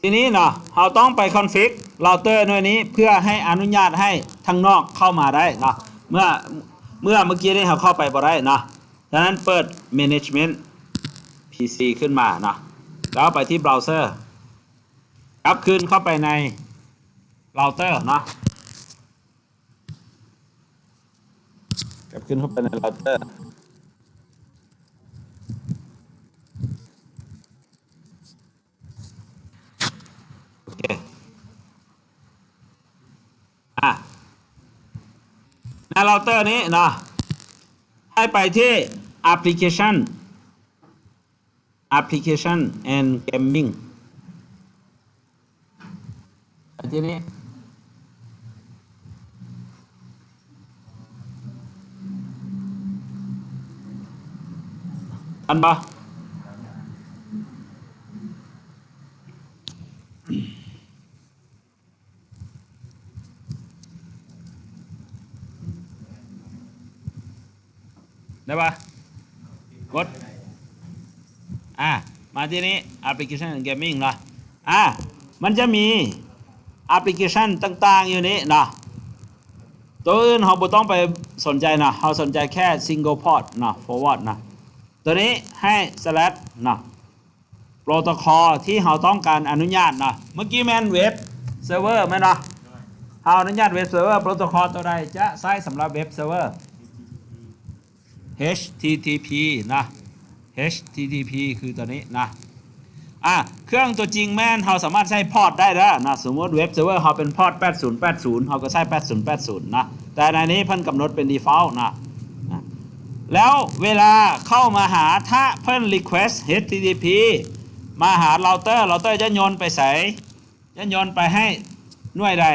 ທີນີ້ເນາະ ເຮົາຕ້ອງໄປຄອນຟິກເຣົາເຕີໜ່ວຍນີ້ ເພື່ອໃຫ້ອະນຸຍາດໃຫ້ທາງນອກເຂົ້າມາໄດ້ເນາະ ເມື່ອ ເມື່ອ ເມື່ອກີ້ນີ້ເຮົາເຂົ້າໄປບໍ່ໄດ້ເນາະ ສະນັ້ນເປີດແມເນຈເມັນພີຊີຂຶ້ນມາເນາະ ແລ້ວໄປທີ່ບຣາວເຊີ ກັບຄືນເຂົ້າໄປໃນເຣົາເຕີເນາະ ກັບຄືນເຂົ້າໄປໃນເຣົາເຕີ ໂອເຄ ອ່ະ ໃນເຣົາເຕີນີ້ເນາະ ໃຫ້ໄປທີ່ແອັບພລິເຄຊັນ Application and Gaming ໄປທີ່ນີ້ ທັນບໍ່? ໄດ້ປະ? ກົດ ອ່າ ມາທີ່ນີ້ Application and Gaming ເນາະ ອ່າ ມັນຈະມີແອັບພລິເຄຊັນຕ່າງໆຢູ່ນີ້ເນາະ ໂຕອື່ນເຮົາບໍ່ຕ້ອງໄປສົນໃຈເນາະ ເຮົາສົນໃຈແຄ່ Single Port ເນາະ Forward ເນາະ ໂຕນີ້ໃຫ້ Select ເນາະ ໂປຣໂຕຄໍທີ່ເຮົາຕ້ອງການອະນຸຍາດເນາະ ເມື່ອກີ້ແມ່ນເວັບເຊີເວີແມ່ນບໍ່? ເຮົາອະນຸຍາດເວັບເຊີເວີ ໂປຣໂຕຄໍໂຕໃດຈະໃຊ້ສຳລັບເວັບເຊີເວີ? ເອັຈທີທີພີ ນະ ເອັຈທີທີພີ ຄືໂຕນີ້ນະ ອ່າ ເຄື່ອງຕົວຈິງແມ່ນເຮົາສາມາດໃຊ້ພອດໄດ້ເດີນະ ສົມມຸດເວັບເຊີເວີເຮົາເປັນພອດແປດສູນແປດສູນ ເຮົາກໍໃຊ້ແປດສູນແປດສູນນະ ແຕ່ໃນນີ້ເພິ່ນກຳນົດເປັນດີຟອລນະ ນະ ແລ້ວເວລາເຂົ້າມາຫາ ຖ້າເພິ່ນ request ເອັຈທີທີພີ ມາຫາເຣົາເຕີ ເຣົາເຕີຈະໂຍນໄປໃສ? ຈະໂຍນໄປໃຫ້ໜ່ວຍໃດ?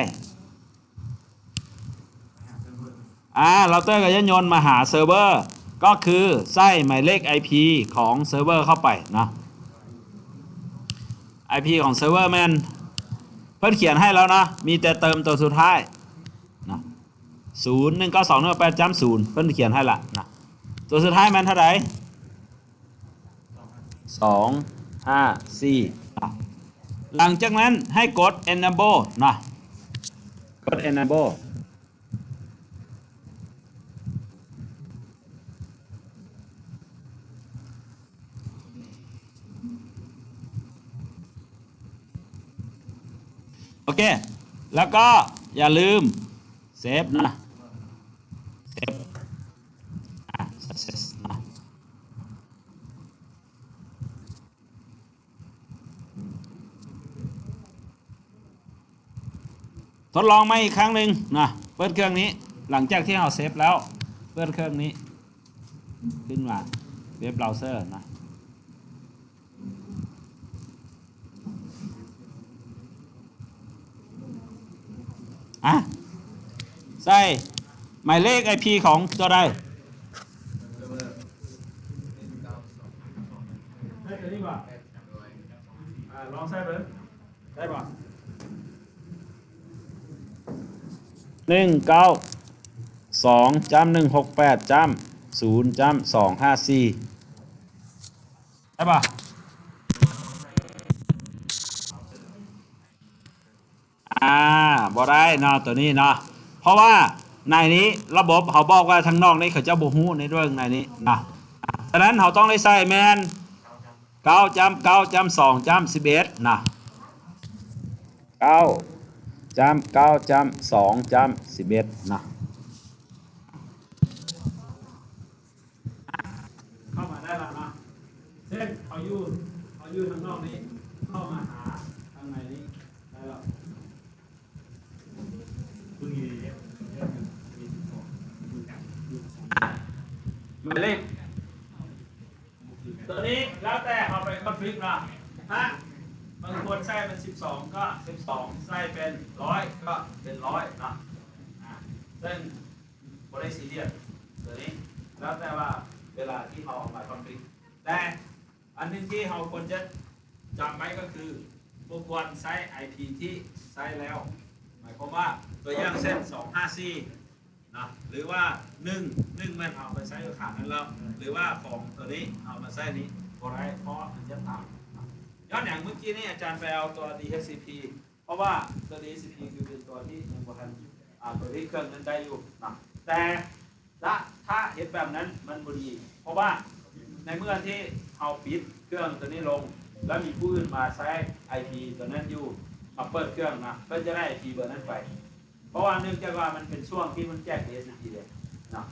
ອ່າ ເຣົາເຕີກໍຈະໂຍນມາຫາເຊີເວີ ກໍຄືໃສ່ໝາຍເລກໄອພີຂອງເຊີເວີເຂົ້າໄປເນາະ ໄອພີຂອງເຊີເວີແມ່ນ ເພິ່ນຂຽນໃຫ້ແລ້ວເນາະ ມີແຕ່ເຕີມຕົວສຸດທ້າຍເນາະ ສູນໜຶ່ງເກົ້າສອງໜຶ່ງແປດຈ້ຳສູນ ເພິ່ນຂຽນໃຫ້ລະເນາະ ຕົວສຸດທ້າຍແມ່ນເທົ່າໃດ? ສອງຫ້າສີ່ ອ່ະ ຫຼັງຈາກນັ້ນໃຫ້ກົດ Enable ເນາະ, ກົດ Enable. ໂອເຄ ແລ້ວກໍຢ່າລືມ Save ນະ, Save ອາ Success ນະ. ທົດລອງໃໝ່ອີກຄັ້ງໜຶ່ງນະ, ເປີດເຄື່ອງນີ້ ຫຼັງຈາກທີ່ເຮົາເຊບແລ້ວ ເປີດເຄື່ອງນີ້ຂຶ້ນມາ ເວັບບຣາວເຊີນະ. ອະ ໃສ່ໝາຍເລກ ໄອພີ ຂອງຕົວໃດ? ໃສ່ຕົວນີ້ບໍ່? ອາ ລອງໃສ່ເບິ່ງ ໄດ້ບໍ່? ໜຶ່ງເກົ້າສອງຈ້ຳໜຶ່ງຫົກແປດຈ້ຳສູນຈ້ຳສອງຫ້າສີ່ ໄດ້ບໍ່? ອາ ບໍ່ໄດ້ເນາະ ຕົວນີ້ເນາະ, ເພາະວ່າໃນນີ້ລະບົບເຮົາບອກວ່າທາງນອກນີ້ເຂົາເຈົ້າບໍ່ຮູ້ໃນເລື່ອງໃນນີ້ເນາະ. ສະນັ້ນເຮົາຕ້ອງໄດ້ໃສ່ແມ່ນເກົ້າຈ້ຳເກົ້າຈ້ຳສອງຈ້ຳສິບເອັດເນາະ, ເກົ້າຈ້ຳເກົ້າຈ້ຳສອງຈ້ຳສິບເອັດເນາະ. ເຂົ້າມາໄດ້ແລ້ວເນາະ, ເຊັ່ນເຮົາຢູ່ ເຮົາຢູ່ທາງນອກນີ້ ເຂົ້າມາຫາທາງໃນນີ້ໄດ້ແລ້ວ. ໝາຍເລກ ຕົວນີ້ແລ້ວແຕ່ເຮົາໄປຄອນຟິກເນາະ, ຖ້າບາງຄົນໃຊ້ເປັນສິບສອງກໍສິບສອງ, ໃຊ້ເປັນຮ້ອຍກໍເປັນຮ້ອຍເນາະ. ອາ ເຊິ່ງ ບໍ່ໄດ້ຊີຣຽສ ຕົວນີ້ແລ້ວແຕ່ວ່າເວລາທີ່ເຮົາເອົາມາຄອນຟິກ. ແຕ່ອັນໜຶ່ງທີ່ເຮົາຄວນຈະຈຳໄວ້ກໍຄື ບໍ່ຄວນໃຊ້ໄອພີທີ່ໃຊ້ແລ້ວ. ໝາຍຄວາມວ່າ ຕົວຢ່າງເຊັ່ນ ສອງຫ້າສີ່ນະ ຫຼືວ່າ ໜຶ່ງໜຶ່ງ ແມ່ນເຮົາໄປໃຊ້ຂາງນັ້ນແລ້ວ ຫຼືວ່າຂອງຕົວນີ້ເຮົາມາໃຊ້ນີ້ບໍ່ໄດ້ ເພາະມັນຈະຕາມ. ຍ້ອນຫຍັງ? ເມື່ອກີ້ນີ້ອາຈານໄປເອົາຕົວດີເອັດຊີພີ ເພາະວ່າຕົວດີເອັດຊີພີຄືເປັນຕົວທີ່ຍັງບໍ່ທັນ ອາ ເປີດເຮັດເຄື່ອງນັ້ນໄດ້ຢູ່ນະ, ແຕ່ລະຖ້າເຮັດແບບນັ້ນມັນບໍ່ດີ ເພາະວ່າໃນເມື່ອທີ່ເຮົາປິດເຄື່ອງຕົວນີ້ລົງ ແລ້ວມີຜູ້ອື່ນມາໃຊ້ໄອພີຕົວນັ້ນຢູ່ ມາເປີດເຄື່ອງນະ, ເພິ່ນຈະໄດ້ໄອພີເບີນັ້ນໄປ ເພາະວ່າເນື່ອງຈາກວ່າມັນເປັນຊ່ວງທີ່ມັນແຈກດີເອັດຊີພີເດເນາະ.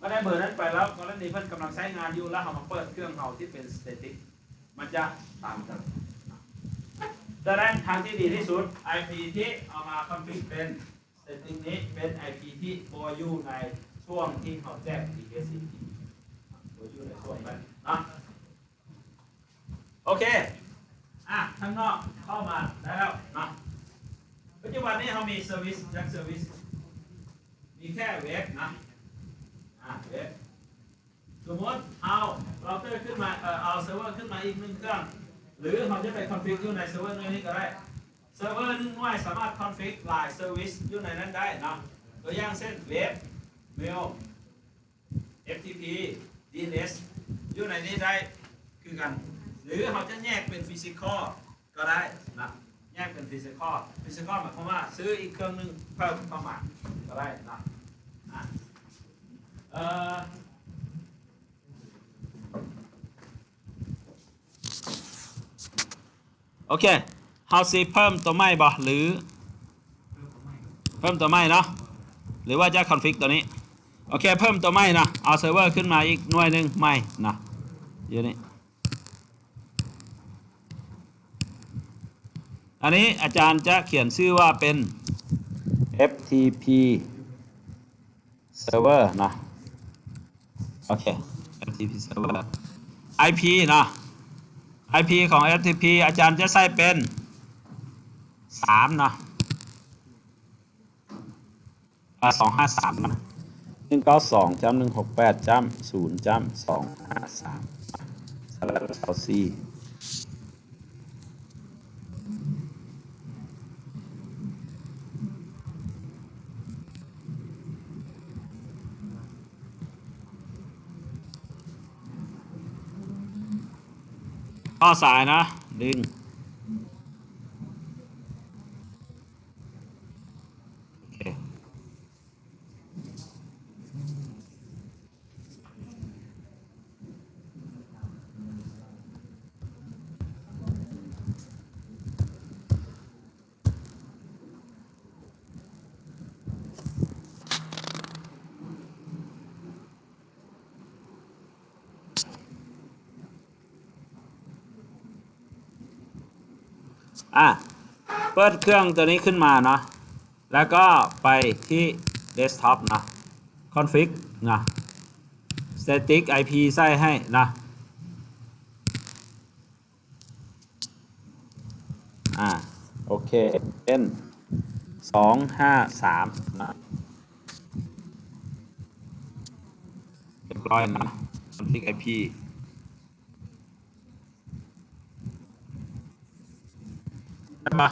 ກໍໄດ້ເບີນັ້ນໄປແລ້ວ ກໍລະນີເພິ່ນກຳລັງໃຊ້ງານຢູ່ ແລ້ວເຮົາມາເປີດເຄື່ອງເຮົາທີ່ເປັນສະເຕຕິກ ມັນຈະຕາມກັນ. ສະນັ້ນ ທາງທີ່ດີທີ່ສຸດ ໄອພີທີ່ເອົາມາຄອນຟິກເປັນເຊດຕິ້ງນີ້ ເປັນໄອພີທີ່ບໍ່ຢູ່ໃນຊ່ວງທີ່ເຮົາແຈກດີເອັດຊີພີ ບໍ່ຢູ່ໃນຊ່ວງນັ້ນເນາະ. ໂອເຄ ອາ ທາງນອກເຂົ້າມາໄດ້ແລ້ວເນາະ. ປັດຈຸບັນນີ້ເຮົາມີເຊີວິສ ຈັກເຊີວິສ ມີແຄ່ເວັບນະ ອາ ເວັບ. ສົມມຸດເຮົາເອົາເຕີຂຶ້ນມາ ເອີ ເອົາເຊີເວີຂຶ້ນມາອີກໜຶ່ງເຄື່ອງ ຫຼືເຮົາຈະໄປຄອນຟິກຢູ່ໃນເຊີເວີໜ່ວຍນີ້ກໍໄດ້. ເຊີເວີໜຶ່ງໜ່ວຍສາມາດຄອນຟິກຫຼາຍເຊີວິສຢູ່ໃນນັ້ນໄດ້ເນາະ. ຕົວຢ່າງເຊັ່ນ ເວັບ ເມວ ເອັບທີພີ ດີເອັນເອັສ ຢູ່ໃນນີ້ໄດ້ຄືກັນ ຫຼືເຮົາຈະແຍກເປັນຟີຊິຄໍ ກໍໄດ້ນະ ແຍກເປັນຟີຊິຄໍ ຟີຊິຄໍໝາຍຄວາມວ່າຊື້ອີກເຄື່ອງໜຶ່ງເພີ່ມເຂົ້າມາກໍໄດ້ນະ. ອາ ເອີ ໂອເຄ ເຮົາຊິເພີ່ມຕົວໃໝ່ບໍ່ ຫຼືເພີ່ມຕົວໃໝ່ເນາະ ຫຼືວ່າຈະຄອນຟິກຕົວນີ້? ໂອເຄ ເພີ່ມຕົວໃໝ່ນະ ເອົາເຊີເວີຂຶ້ນມາອີກໜ່ວຍໜຶ່ງໃໝ່ນະ ຢູ່ນີ້. ອັນນີ້ອາຈານຈະຂຽນຊື່ວ່າເປັນ ເອັບທີພີ ເຊີເວີເນາະ. ໂອເຄ ເອັບທີພີ ເຊີເວີ ໄອພີເນາະ ໄອພີຂອງ ເອັບທີພີ ອາຈານຈະໃສ່ເປັນ ສາມເນາະ. ອາ ສອງຫ້າສາມນະ ໜຶ່ງເກົ້າສອງຈ້ຳໜຶ່ງຫົກແປດຈ້ຳສູນຈ້ຳສອງຫ້າສາມ ສະແລັດຊາວສີ່. ຕໍ່ສາຍນະ ດຶງ. ອ່າ ເປີດເຄື່ອງຕົວນີ້ຂຶ້ນມາເນາະ ແລ້ວກໍໄປທີ່ເດັສທັອບເນາະ ຄອນຟິກເນາະ ສະແຕຕິກໄອພີໃສ່ໃຫ້ເນາະ. ອ່າ ໂອເຄ ເປັນສອງຫ້າສາມນະ ຮຽບຮ້ອຍນະ ຄອນຟິກໄອພີ ເຫັນບໍ່?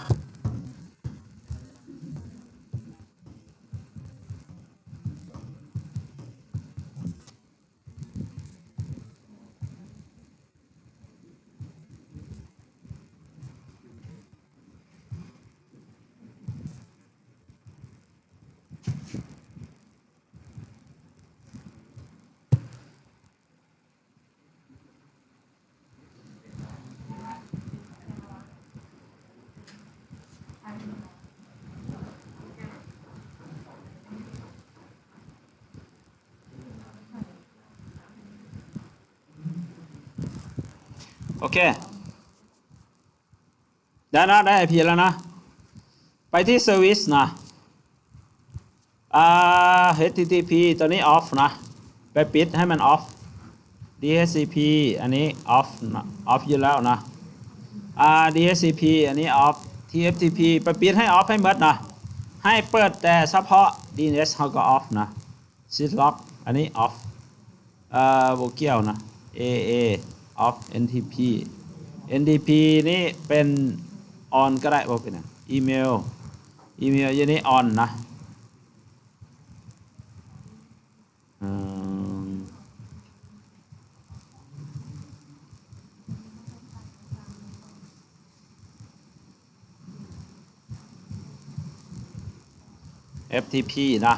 ໂອເຄ ໄດ້ເນາະ ໄດ້ໄອພີແລ້ວເນາະ ໄປທີ່ເຊີວິສເນາະ ອ່າ ເອັດທີທີພີ ຕົວນີ້ອອຟນະ ໄປປິດໃຫ້ມັນອອຟ ດີເອັດຊີພີ ອັນນີ້ອອຟນະ ອອຟຢູ່ແລ້ວນະ ອ່າ ດີເອັດຊີພີ ອັນນີ້ອອຟ ທີເອັຟທີພີ ໄປປິດໃຫ້ອອຟໃຫ້ໝົດນະ ໃຫ້ເປີດແຕ່ສະເພາະ ດີເອັນເອັສ ເຮົາກໍອອຟນະ ຊິດລັອກ ອັນນີ້ອອຟ ເອີ ບໍ່ກ່ຽວນະ ເອເອ ອອຟ ເອັນທີພີ ເອັນທີພີ ນີ້ເປັນອອນກໍໄດ້ ບໍ່ເປັນຫຍັງ ອີເມວ ອີເມວຢູ່ນີ້ອອນນະ ອືມ ເອັຟທີພີນະ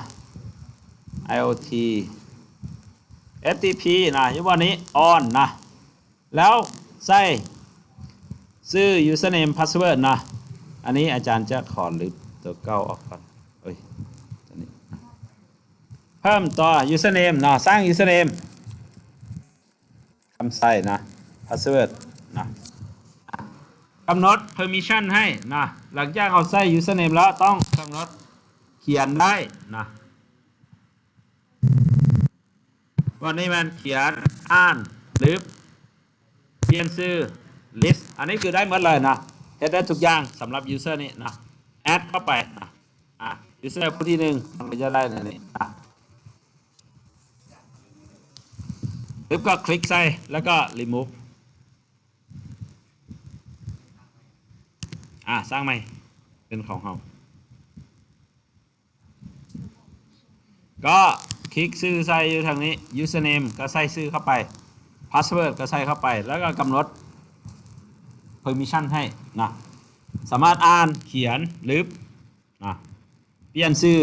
ໄອໂອທີ ເອັຟທີພີນະ ຢູ່ບ່ອນນີ້ອອນນະ ແລ້ວໃສ່ຊື່ ຢູເຊີເນມ ພາສເວີດນະ ອັນນີ້ອາຈານຈະຂໍລຶບຕົວເກົ່າອອກກ່ອນ ເອີຍ ຕົວນີ້ນະ ເພີ່ມຕໍ່ ຢູເຊີເນມເນາະ ສ້າງຢູເຊີເນມ ຄຳໃສ່ນະ ພາສເວີດນະ ກຳນົດເພີມິຊັນໃຫ້ນະ ຫຼັງຈາກເຮົາໃສ່ຢູເຊີເນມແລ້ວ ຕ້ອງກຳນົດຂຽນໄດ້ນະ ວັນນີ້ແມ່ນຂຽນ ອ່ານ ລຶບ ປ່ຽນຊື່ ລິດ ອັນນີ້ຄືໄດ້ໝົດເລີຍນະ ເຮັດໄດ້ທຸກຢ່າງສຳລັບຢູເຊີນີ້ນະ ແອັດເຂົ້າໄປນະ ອ່າ ຢູເຊີຜູ້ທີໜຶ່ງ ມັນກໍຈະໄດ້ແນວນີ້ນະ ປຶບ ກໍຄລິກໃສ່ ແລ້ວກໍຣີມູຟ ອ່າ ສ້າງໃໝ່ ເປັນຂອງເຮົາ ກໍຄລິກຊື່ໃສ່ຢູ່ທາງນີ້ ຢູເຊີເນມ ກໍໃສ່ຊື່ເຂົ້າໄປ ພາສເວີດ ກໍໃສ່ເຂົ້າໄປ ແລ້ວກໍກຳນົດເພີມິຊັນໃຫ້ນະ ສາມາດອ່ານ ຂຽນ ລຶບ ນະ ປ່ຽນຊື່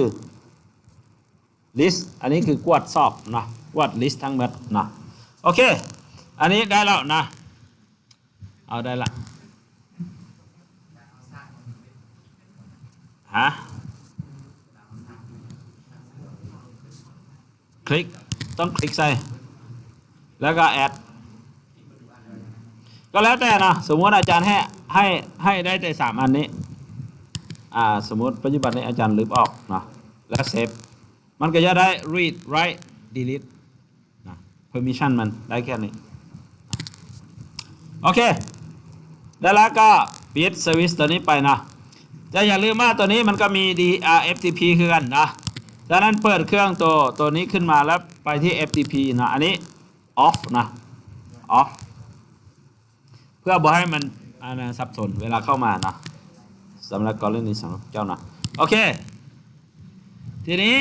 ລິດ ອັນນີ້ຄືກວດສອບນະ ກວດລິດທັງໝົດນະ ໂອເຄ ອັນນີ້ໄດ້ແລ້ວນະ ເອົາ ໄດ້ລະ ຮະ? ຄລິກ ຕ້ອງຄລິກໃສ່ ແລ້ວກໍແອັດ ກໍແລ້ວແຕ່ນະ ສົມມຸດອາຈານໃຫ້ ໃຫ້ ໃຫ້ໄດ້ແຕ່ສາມອັນນີ້ ອ່າ ສົມມຸດປັດຈຸບັນນີ້ອາຈານລຶບອອກເນາະ ແລ້ວເຊບ ມັນກໍຈະໄດ້ read write delete ນະ ເພີມິຊັນມັນໄດ້ແຄ່ນີ້ ໂອເຄ ແລ້ວລະກໍປິດເຊີວິສຕົວນີ້ໄປນະ ແຕ່ຢ່າລືມວ່າຕົວນີ້ມັນກໍມີດີ ອ່າ ເອັຟທີພີ ຄືກັນນະ ຈາກນັ້ນເປີດເຄື່ອງໂຕ ໂຕນີ້ຂຶ້ນມາ ແລ້ວໄປທີ່ ເອັຟທີພີ ນະ ອັນນີ້ ອອຟ ນະ ອອຟ ເພື່ອບໍ່ໃຫ້ມັນ ອັນ ສັບສົນເວລາເຂົ້າມາເນາະ ສຳລັບກໍລະນີສຳລັບເຈົ້າເນາະ ໂອເຄ ທີນີ້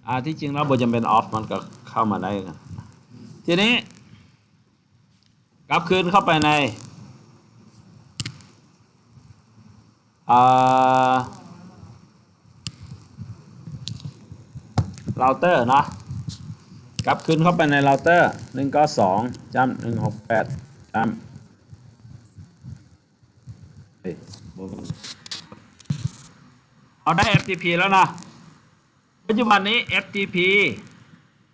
ອ່າ ທີ່ຈິງແລ້ວບໍ່ຈຳເປັນອອຟ ມັນກໍເຂົ້າມາໄດ້ນະ ທີນີ້ ກັບຄືນເຂົ້າໄປໃນ ອ່າ ເຣົາເຕີເນາະ ກັບຄືນເຂົ້າໄປໃນເຣົາເຕີ ໜຶ່ງເກົ້າສອງ ຈ້ຳ ໜຶ່ງຫົກແປດ ຈ້ຳ ເອີຍ ບໍ່ ເຮົາໄດ້ ເອັຟທີພີ ແລ້ວນະ ປັດຈຸບັນນີ້ ເອັຟທີພີ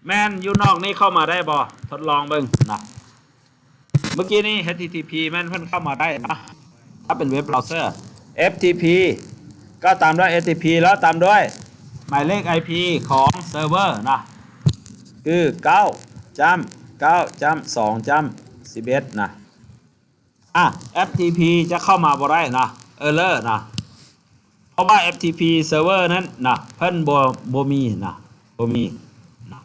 ແມ່ນຢູ່ນອກນີ້ເຂົ້າມາໄດ້ບໍ່? ທົດລອງເບິ່ງນະ. ເມື່ອກີ້ນີ້ HTTP ແມ່ນເພິ່ນເຂົ້າມາໄດ້ເນາະ ຖ້າເປັນເວັບເບຣາເຊີ HTTP ກໍຕາມດ້ວຍ HTTP ແລ້ວຕາມດ້ວຍໝາຍເລກ IP ຂອງເຊີເວີນະ ຄື ເກົ້າຈ້ຳເກົ້າຈ້ຳສອງຈ້ຳສິບເອັດນະ. ອາ HTTP ຈະເຂົ້າມາບໍ່ໄດ້ນະ error ນະ ເພາະວ່າ HTTP server ນັ້ນນະ ເພິ່ນບໍ່ ບໍ່ມີນະ ບໍ່ມີນະ.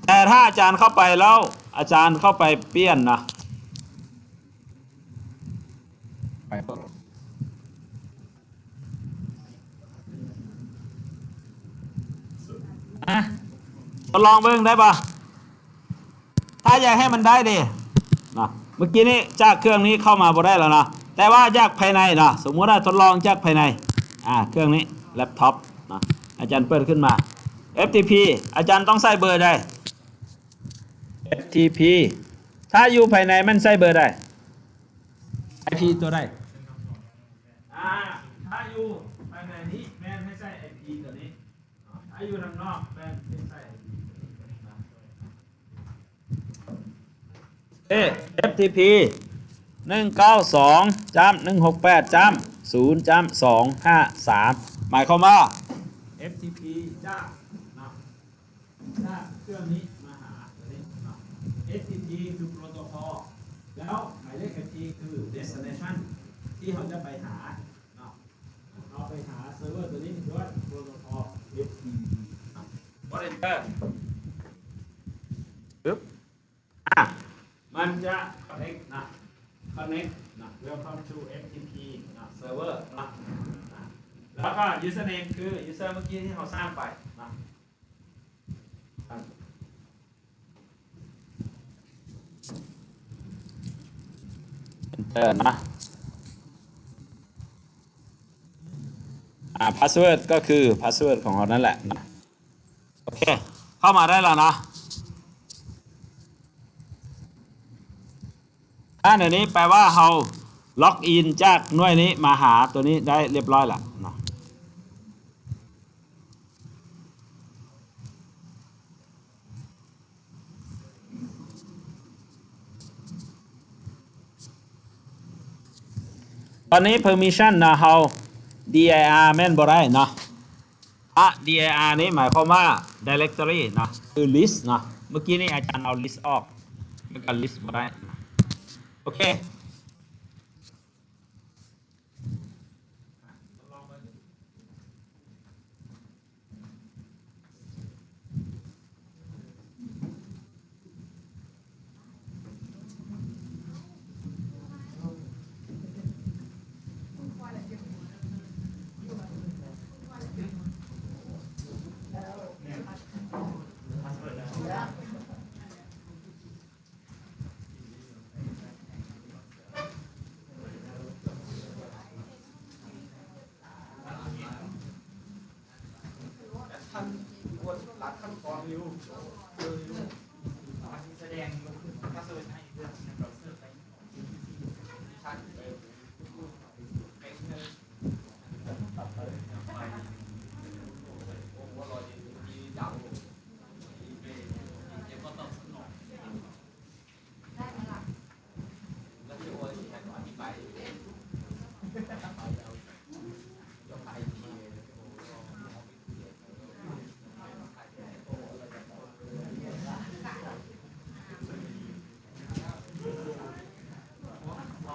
ແຕ່ຖ້າອາຈານເຂົ້າໄປແລ້ວ ອາຈານເຂົ້າໄປປ່ຽນນະ ໄປ ອາ ທົດລອງເບິ່ງໄດ້ບໍ່? ຖ້າຢາກໃຫ້ມັນໄດ້ເດ ເນາະ ເມື່ອກີ້ນີ້ຈາກເຄື່ອງນີ້ເຂົ້າມາບໍ່ໄດ້ແລ້ວເນາະ ແຕ່ວ່າຈາກພາຍໃນເນາະ ສົມມຸດວ່າທົດລອງຈາກພາຍໃນ ອາ ເຄື່ອງນີ້ ແລັບທັອບເນາະ ອາຈານເປີດຂຶ້ນມາ HTTP ອາຈານຕ້ອງໃສ່ເບີໃດ? HTTP ຖ້າຢູ່ພາຍໃນແມ່ນໃສ່ເບີໃດ? IP ຕົວໃດ? ອາ ຖ້າຢູ່ພາຍໃນນີ້ແມ່ນໃຫ້ໃສ່ IP ຕົວນີ້. ອາ ຖ້າຢູ່ທາງນອກແມ່ນໃສ່ ເອ HTTP ໜຶ່ງເກົ້າສອງຈ້ຳໜຶ່ງຫົກແປດຈ້ຳສູນຈ້ຳສອງຫ້າສາມ ໝາຍຄວາມວ່າ HTTP ຈາກນະ ຈາກເຄື່ອງນີ້ມາຫາຕົວນີ້ເນາະ HTTP ຄືໂປຣໂຕຄໍ ແລ້ວໝາຍເລກ IP ຄື destination ທີ່ເຮົາຈະໄປຫາ ເນາະ ເຮົາໄປຫາເຊີເວີຕົວນີ້ດ້ວຍໂປຣໂຕຄໍ HTTP ເນາະ ກົດ Enter ປຶບ ອາ ມັນຈະ connect ນະ connect ນະ Welcome to HTTP ນະ server ນະ ນະ ແລ້ວກໍ username ຄື user ເມື່ອກີ້ທີ່ເຮົາສ້າງໄປນະ Enter ນະ ອາ password ກໍຄື password ຂອງເຮົານັ້ນແຫຼະນະ ໂອເຄ ເຂົ້າມາໄດ້ແລ້ວນະ ອາ ດຽວນີ້ແປວ່າເຮົາ log in ຈາກໜ່ວຍນີ້ມາຫາຕົວນີ້ໄດ້ລຽບຮ້ອຍແລ້ວນະ. ຕອນນີ້ permission ນະ ເຮົາ dir ແມ່ນບໍ່ໄດ້ເນາະ ອາ dir ນີ້ໝາຍຄວາມວ່າ directory ເນາະ ຄື list ເນາະ ເມື່ອກີ້ນີ້ອາຈານເອົາ list ອອກ ມັນກໍ list ບໍ່ໄດ້ ໂອເຄ.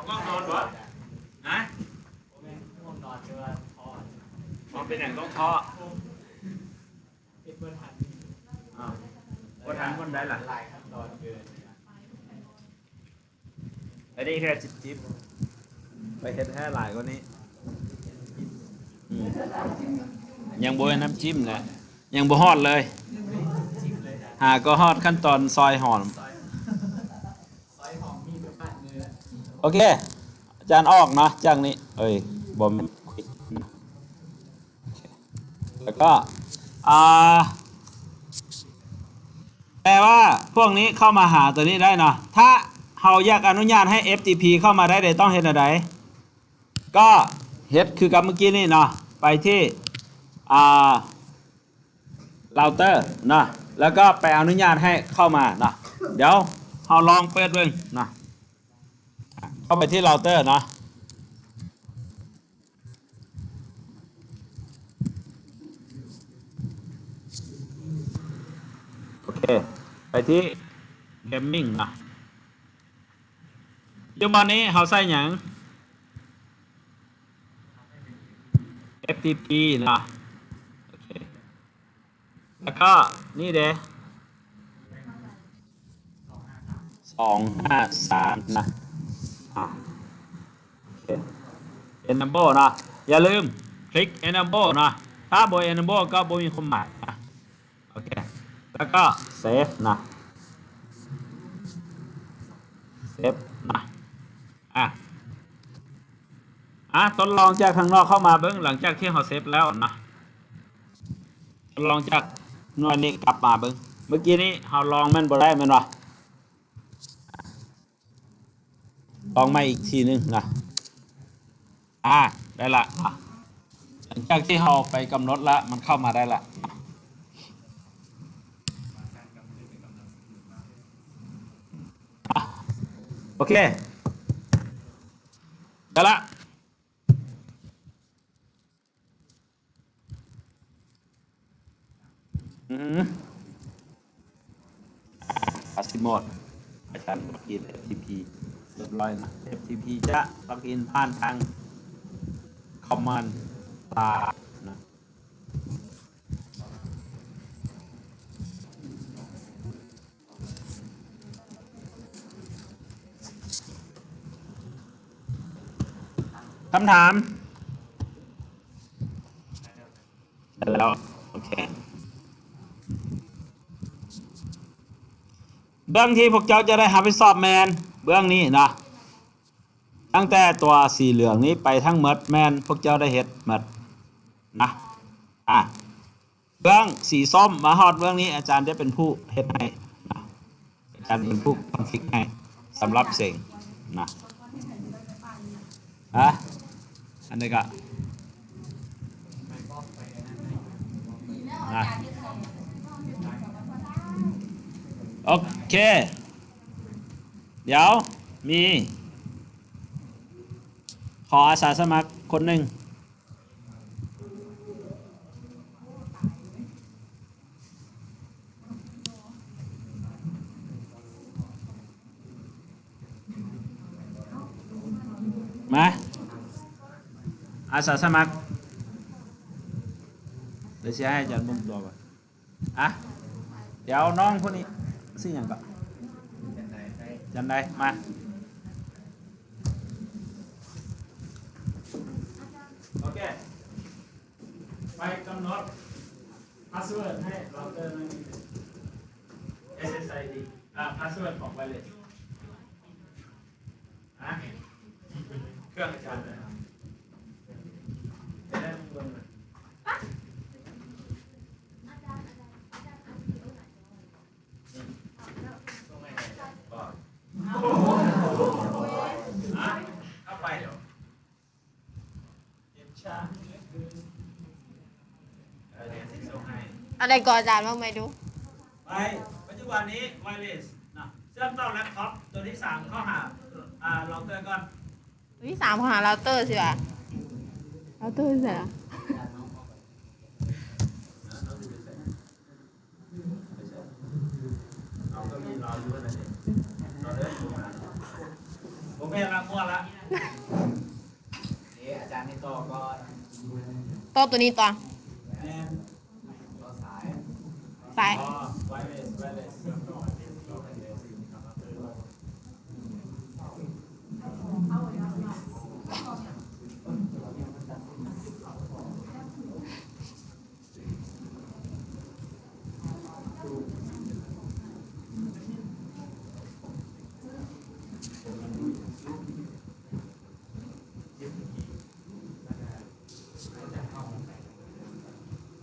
ง่ວງนอนบ่ ฮะ บ่แม่นง่วงนอน แต่ว่าท้อ อ๋อ เป็นหยังต้องท้อ เฮ็ดบ่ทัน อ่า บ่ทันคนใดล่ะ หลายขั้นตอนเกิน อันนี้แค่จิบๆ ไปเฮ็ดให้หลายกว่านี้ อืม ยังบ่มีน้ำจิ้มนะ ยังบ่ฮอดเลย หาก็ฮอดขั้นตอนซอยหอม โอเค อาจารย์ออกนะ จากนี้ เอ้ย บ่แม่น แล้วก็ อ่า แปลว่าพวกนี้เข้ามาหาตัวนี้ได้เนาะ ถ้าเฮาอยากอนุญาตให้ เอฟทีพี เข้ามาได้ ได้ต้องเฮ็ดแนวใด ก็เฮ็ดคือกับเมื่อกี้นี้เนาะ ไปที่ อ่า เราเตอร์เนาะ แล้วก็ไปอนุญาตให้เข้ามาเนาะ เดี๋ยวเฮาลองเปิดเบิ่งเนาะ ເຂົ້າໄປທີ່ເຣົາເຕີເນາະ. ໂອເຄ ໄປທີ່ເກມມິ້ງເນາະ. ຢູ່ບ່ອນນີ້ເຮົາໃຊ້ຫຍັງ? ເອັຟທີພີເນາະ. ໂອເຄ ແລ້ວກໍນີ້ເດ ສອງຫ້າສາມນະ. ອາ ໂອເຄ ເອເນເບິ້ນເນາະ. ຢ່າລືມຄລິກເອເນເບິ້ນເນາະ. ຖ້າບໍ່ເອເນເບິ້ນກໍບໍ່ມີຄວາມໝາຍນະ. ໂອເຄ ແລ້ວກໍເຊບນະ ເຊບນະ. ອາ ອາ ທົດລອງຈາກຂ້າງນອກເຂົ້າມາເບິ່ງ ຫຼັງຈາກທີ່ເຮົາເຊບແລ້ວນະ. ທົດລອງຈາກໜ່ວຍນີ້ກັບມາເບິ່ງ. ເມື່ອກີ້ນີ້ເຮົາລອງແມ່ນບໍ່ໄດ້ແມ່ນບໍ່? ລອງໃໝ່ອີກທີໜຶ່ງນະ. ອາ ໄດ້ລະນະ. ຫຼັງຈາກທີ່ເຮົາໄປກຳນົດລະ ມັນເຂົ້າມາໄດ້ລະ. ອາ ໂອເຄ ໄດ້ລະ. ອືມ ພາສໂໝດ ອາຈານລັອກອິນ ເອັຟທີພີ ຮຽບຮ້ອຍນະ. ເອັຟທີພີຈະລັອກອິນຜ່ານທາງຄອມມານດບານະ. ຄຳຖາມ ໄດ້ແລ້ວ ໂອເຄ. ເບື້ອງທີ່ພວກເຈົ້າຈະໄດ້ຮັບຜິດຊອບແມ່ນເບື້ອງນີ້ນະ. ຕັ້ງແຕ່ຕົວສີເຫຼືອງນີ້ໄປທັງໝົດແມ່ນພວກເຈົ້າໄດ້ເຮັດໝົດນະ. ອາ ເບື້ອງສີສົ້ມມາຮອດເບື້ອງນີ້ ອາຈານຈະເປັນຜູ້ເຮັດໃຫ້ນະ. ອາຈານເປັນຜູ້ຄອນຟິກໃຫ້ສຳລັບເສັງນະ. ຮະ ອັນນີ້ກະ ນະ ໂອເຄ. ດຽວມີຂໍອາສາສະໝັກຄົນໜຶ່ງ. ມາ ອາສາສະໝັກ. ດຽວຊິໃຫ້ອາຈານເບິ່ງຕົວກ່ອນ. ອ່ະ ດຽວນ້ອງຜູ້ນີ້ຊື່ຫຍັງເກາະ? ຈັນໄດ. ມາ ໂອເຄ ໄປກຳນົດພາສເວີດໃຫ້ເຮົາເຕີມ ເອັສເອັສໄອດີ ອ່າ ພາສເວີດຂອງໄວເລັດ. ຮະ ເຄື່ອງອາຈານເລີຍ ເຮັດໃຫ້ເບິ່ງເລີຍ. ອັນໃດກໍອາຈານເວົ້າໃໝ່ດູ. ໄປ ປັດຈຸບັນນີ້ໄວເລັດນະ ເຊື່ອມຕໍ່ແລັບທັອບຕົວທີສາມເຂົ້າຫາ ອ່າ ເຣົາເຕີກ່ອນ. ຕົວທີສາມເຂົ້າຫາເຣົາເຕີຊິວ່າ ເຣົາເຕີຢູ່ໃສລະ? ເຮົາກໍມີລາວຢູ່ນັ້ນເດ້ ເຮົາເດີນເຂົ້າມາ ບໍ່ແມ່ນລະ ໝົດລະ. ເອ ອາຈານໃຫ້ຕໍ່ກ່ອນ ຕໍ່ຕົວນີ້ຕໍ່ ແມ່ນ ຕໍ່ສາຍ ສາຍ ອໍ ໄວເລັດ ໄວເລັດ ເຊື່ອມຕໍ່ໄວເລັດ ຕໍ່ໄວເລັດ.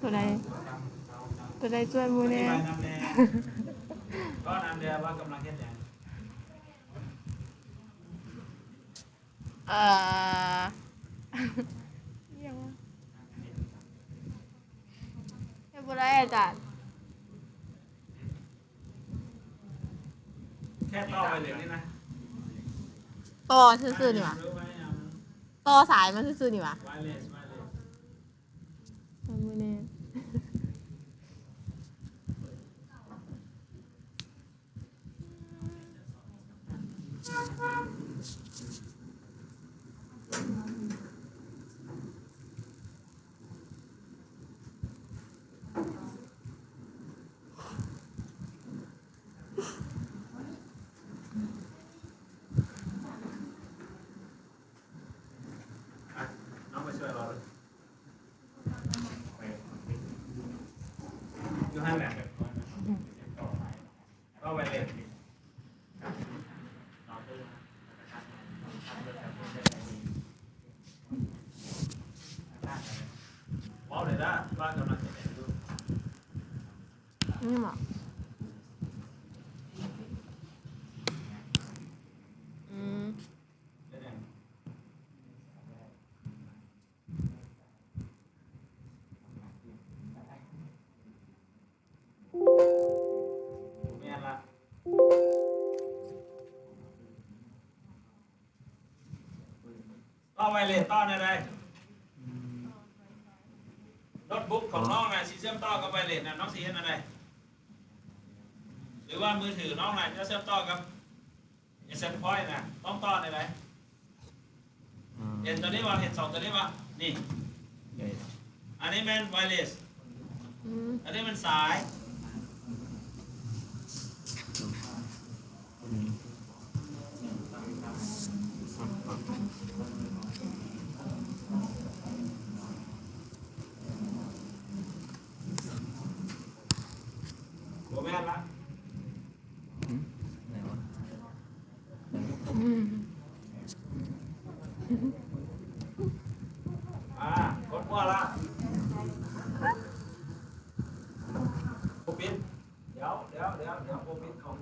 ຕົວໃດ ຕົວໃດຊ່ວຍໝູ່ແດ່? ກໍນຳເດີວ່າກຳລັງເຮັດຫຍັງ? ເອີ ອີຫຍັງວະ? ເຮັດບໍ່ໄດ້ອາຈານ. ແຄ່ຕໍ່ໄວເລັດນີ້ນະ. ຕໍ່ຊື່ໆນີ້ຫວາ? ຕໍ່ສາຍມາຊື່ໆນີ້ຫວາ? ບໍ່ແນ່. ຕໍ່ໄວເລັດຕໍ່ແນວໃດ? ໂນ້ດບຸກຂອງນ້ອງນະ ຊິເຊື່ອມຕໍ່ກັບໄວເລັດນະ ນ້ອງຊິເຮັດແນວໃດ? ຫຼືວ່າມືຖືນ້ອງນະ ຈະເຊື່ອມຕໍ່ກັບ access point ນະ ຕ້ອງຕໍ່ແນວໃດ? ເຫັນຕົວນີ້ບໍ່? ເຫັນສອງຕົວນີ້ບໍ່? ນີ້ ອັນນີ້ແມ່ນ wireless ອັນນີ້ແມ່ນສາຍ. ບໍ່ແມ່ນລະ. ອ່າ ກົດໝົດລະ. ປິດ. ດຽວ ດຽວ ດຽວ ດຽວ ບໍ່ປິດຂອງ.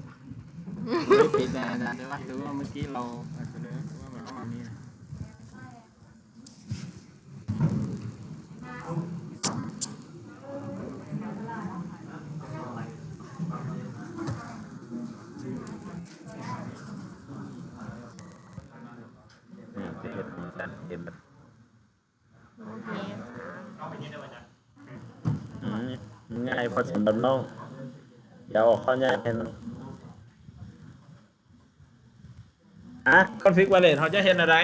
ປິດແລ້ວນະ ແຕ່ວ່າ ແຕ່ວ່າເມື່ອກີ້ເຮົາ ອາດຈະເລີຍ ເພາະວ່າມັນເຂົ້າມານີ້ນະ. ອືມ ງ່າຍພໍສຳລັບນ້ອງ. ດຽວເອົາເຂົ້າໃຫຍ່ໃຫ້ນ້ອງ. ຮະ ຄອນຟິກໄວເລັດ ເຮົາຈະເຮັດແນວໃດ?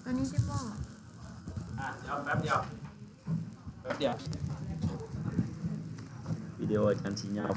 ຕົວນີ້ຊິບໍ່ ອ່ະ ດຽວ ແປັບດຽວ ແປັບດຽວ. ວິດີໂອອາຈານຊິຍາວ.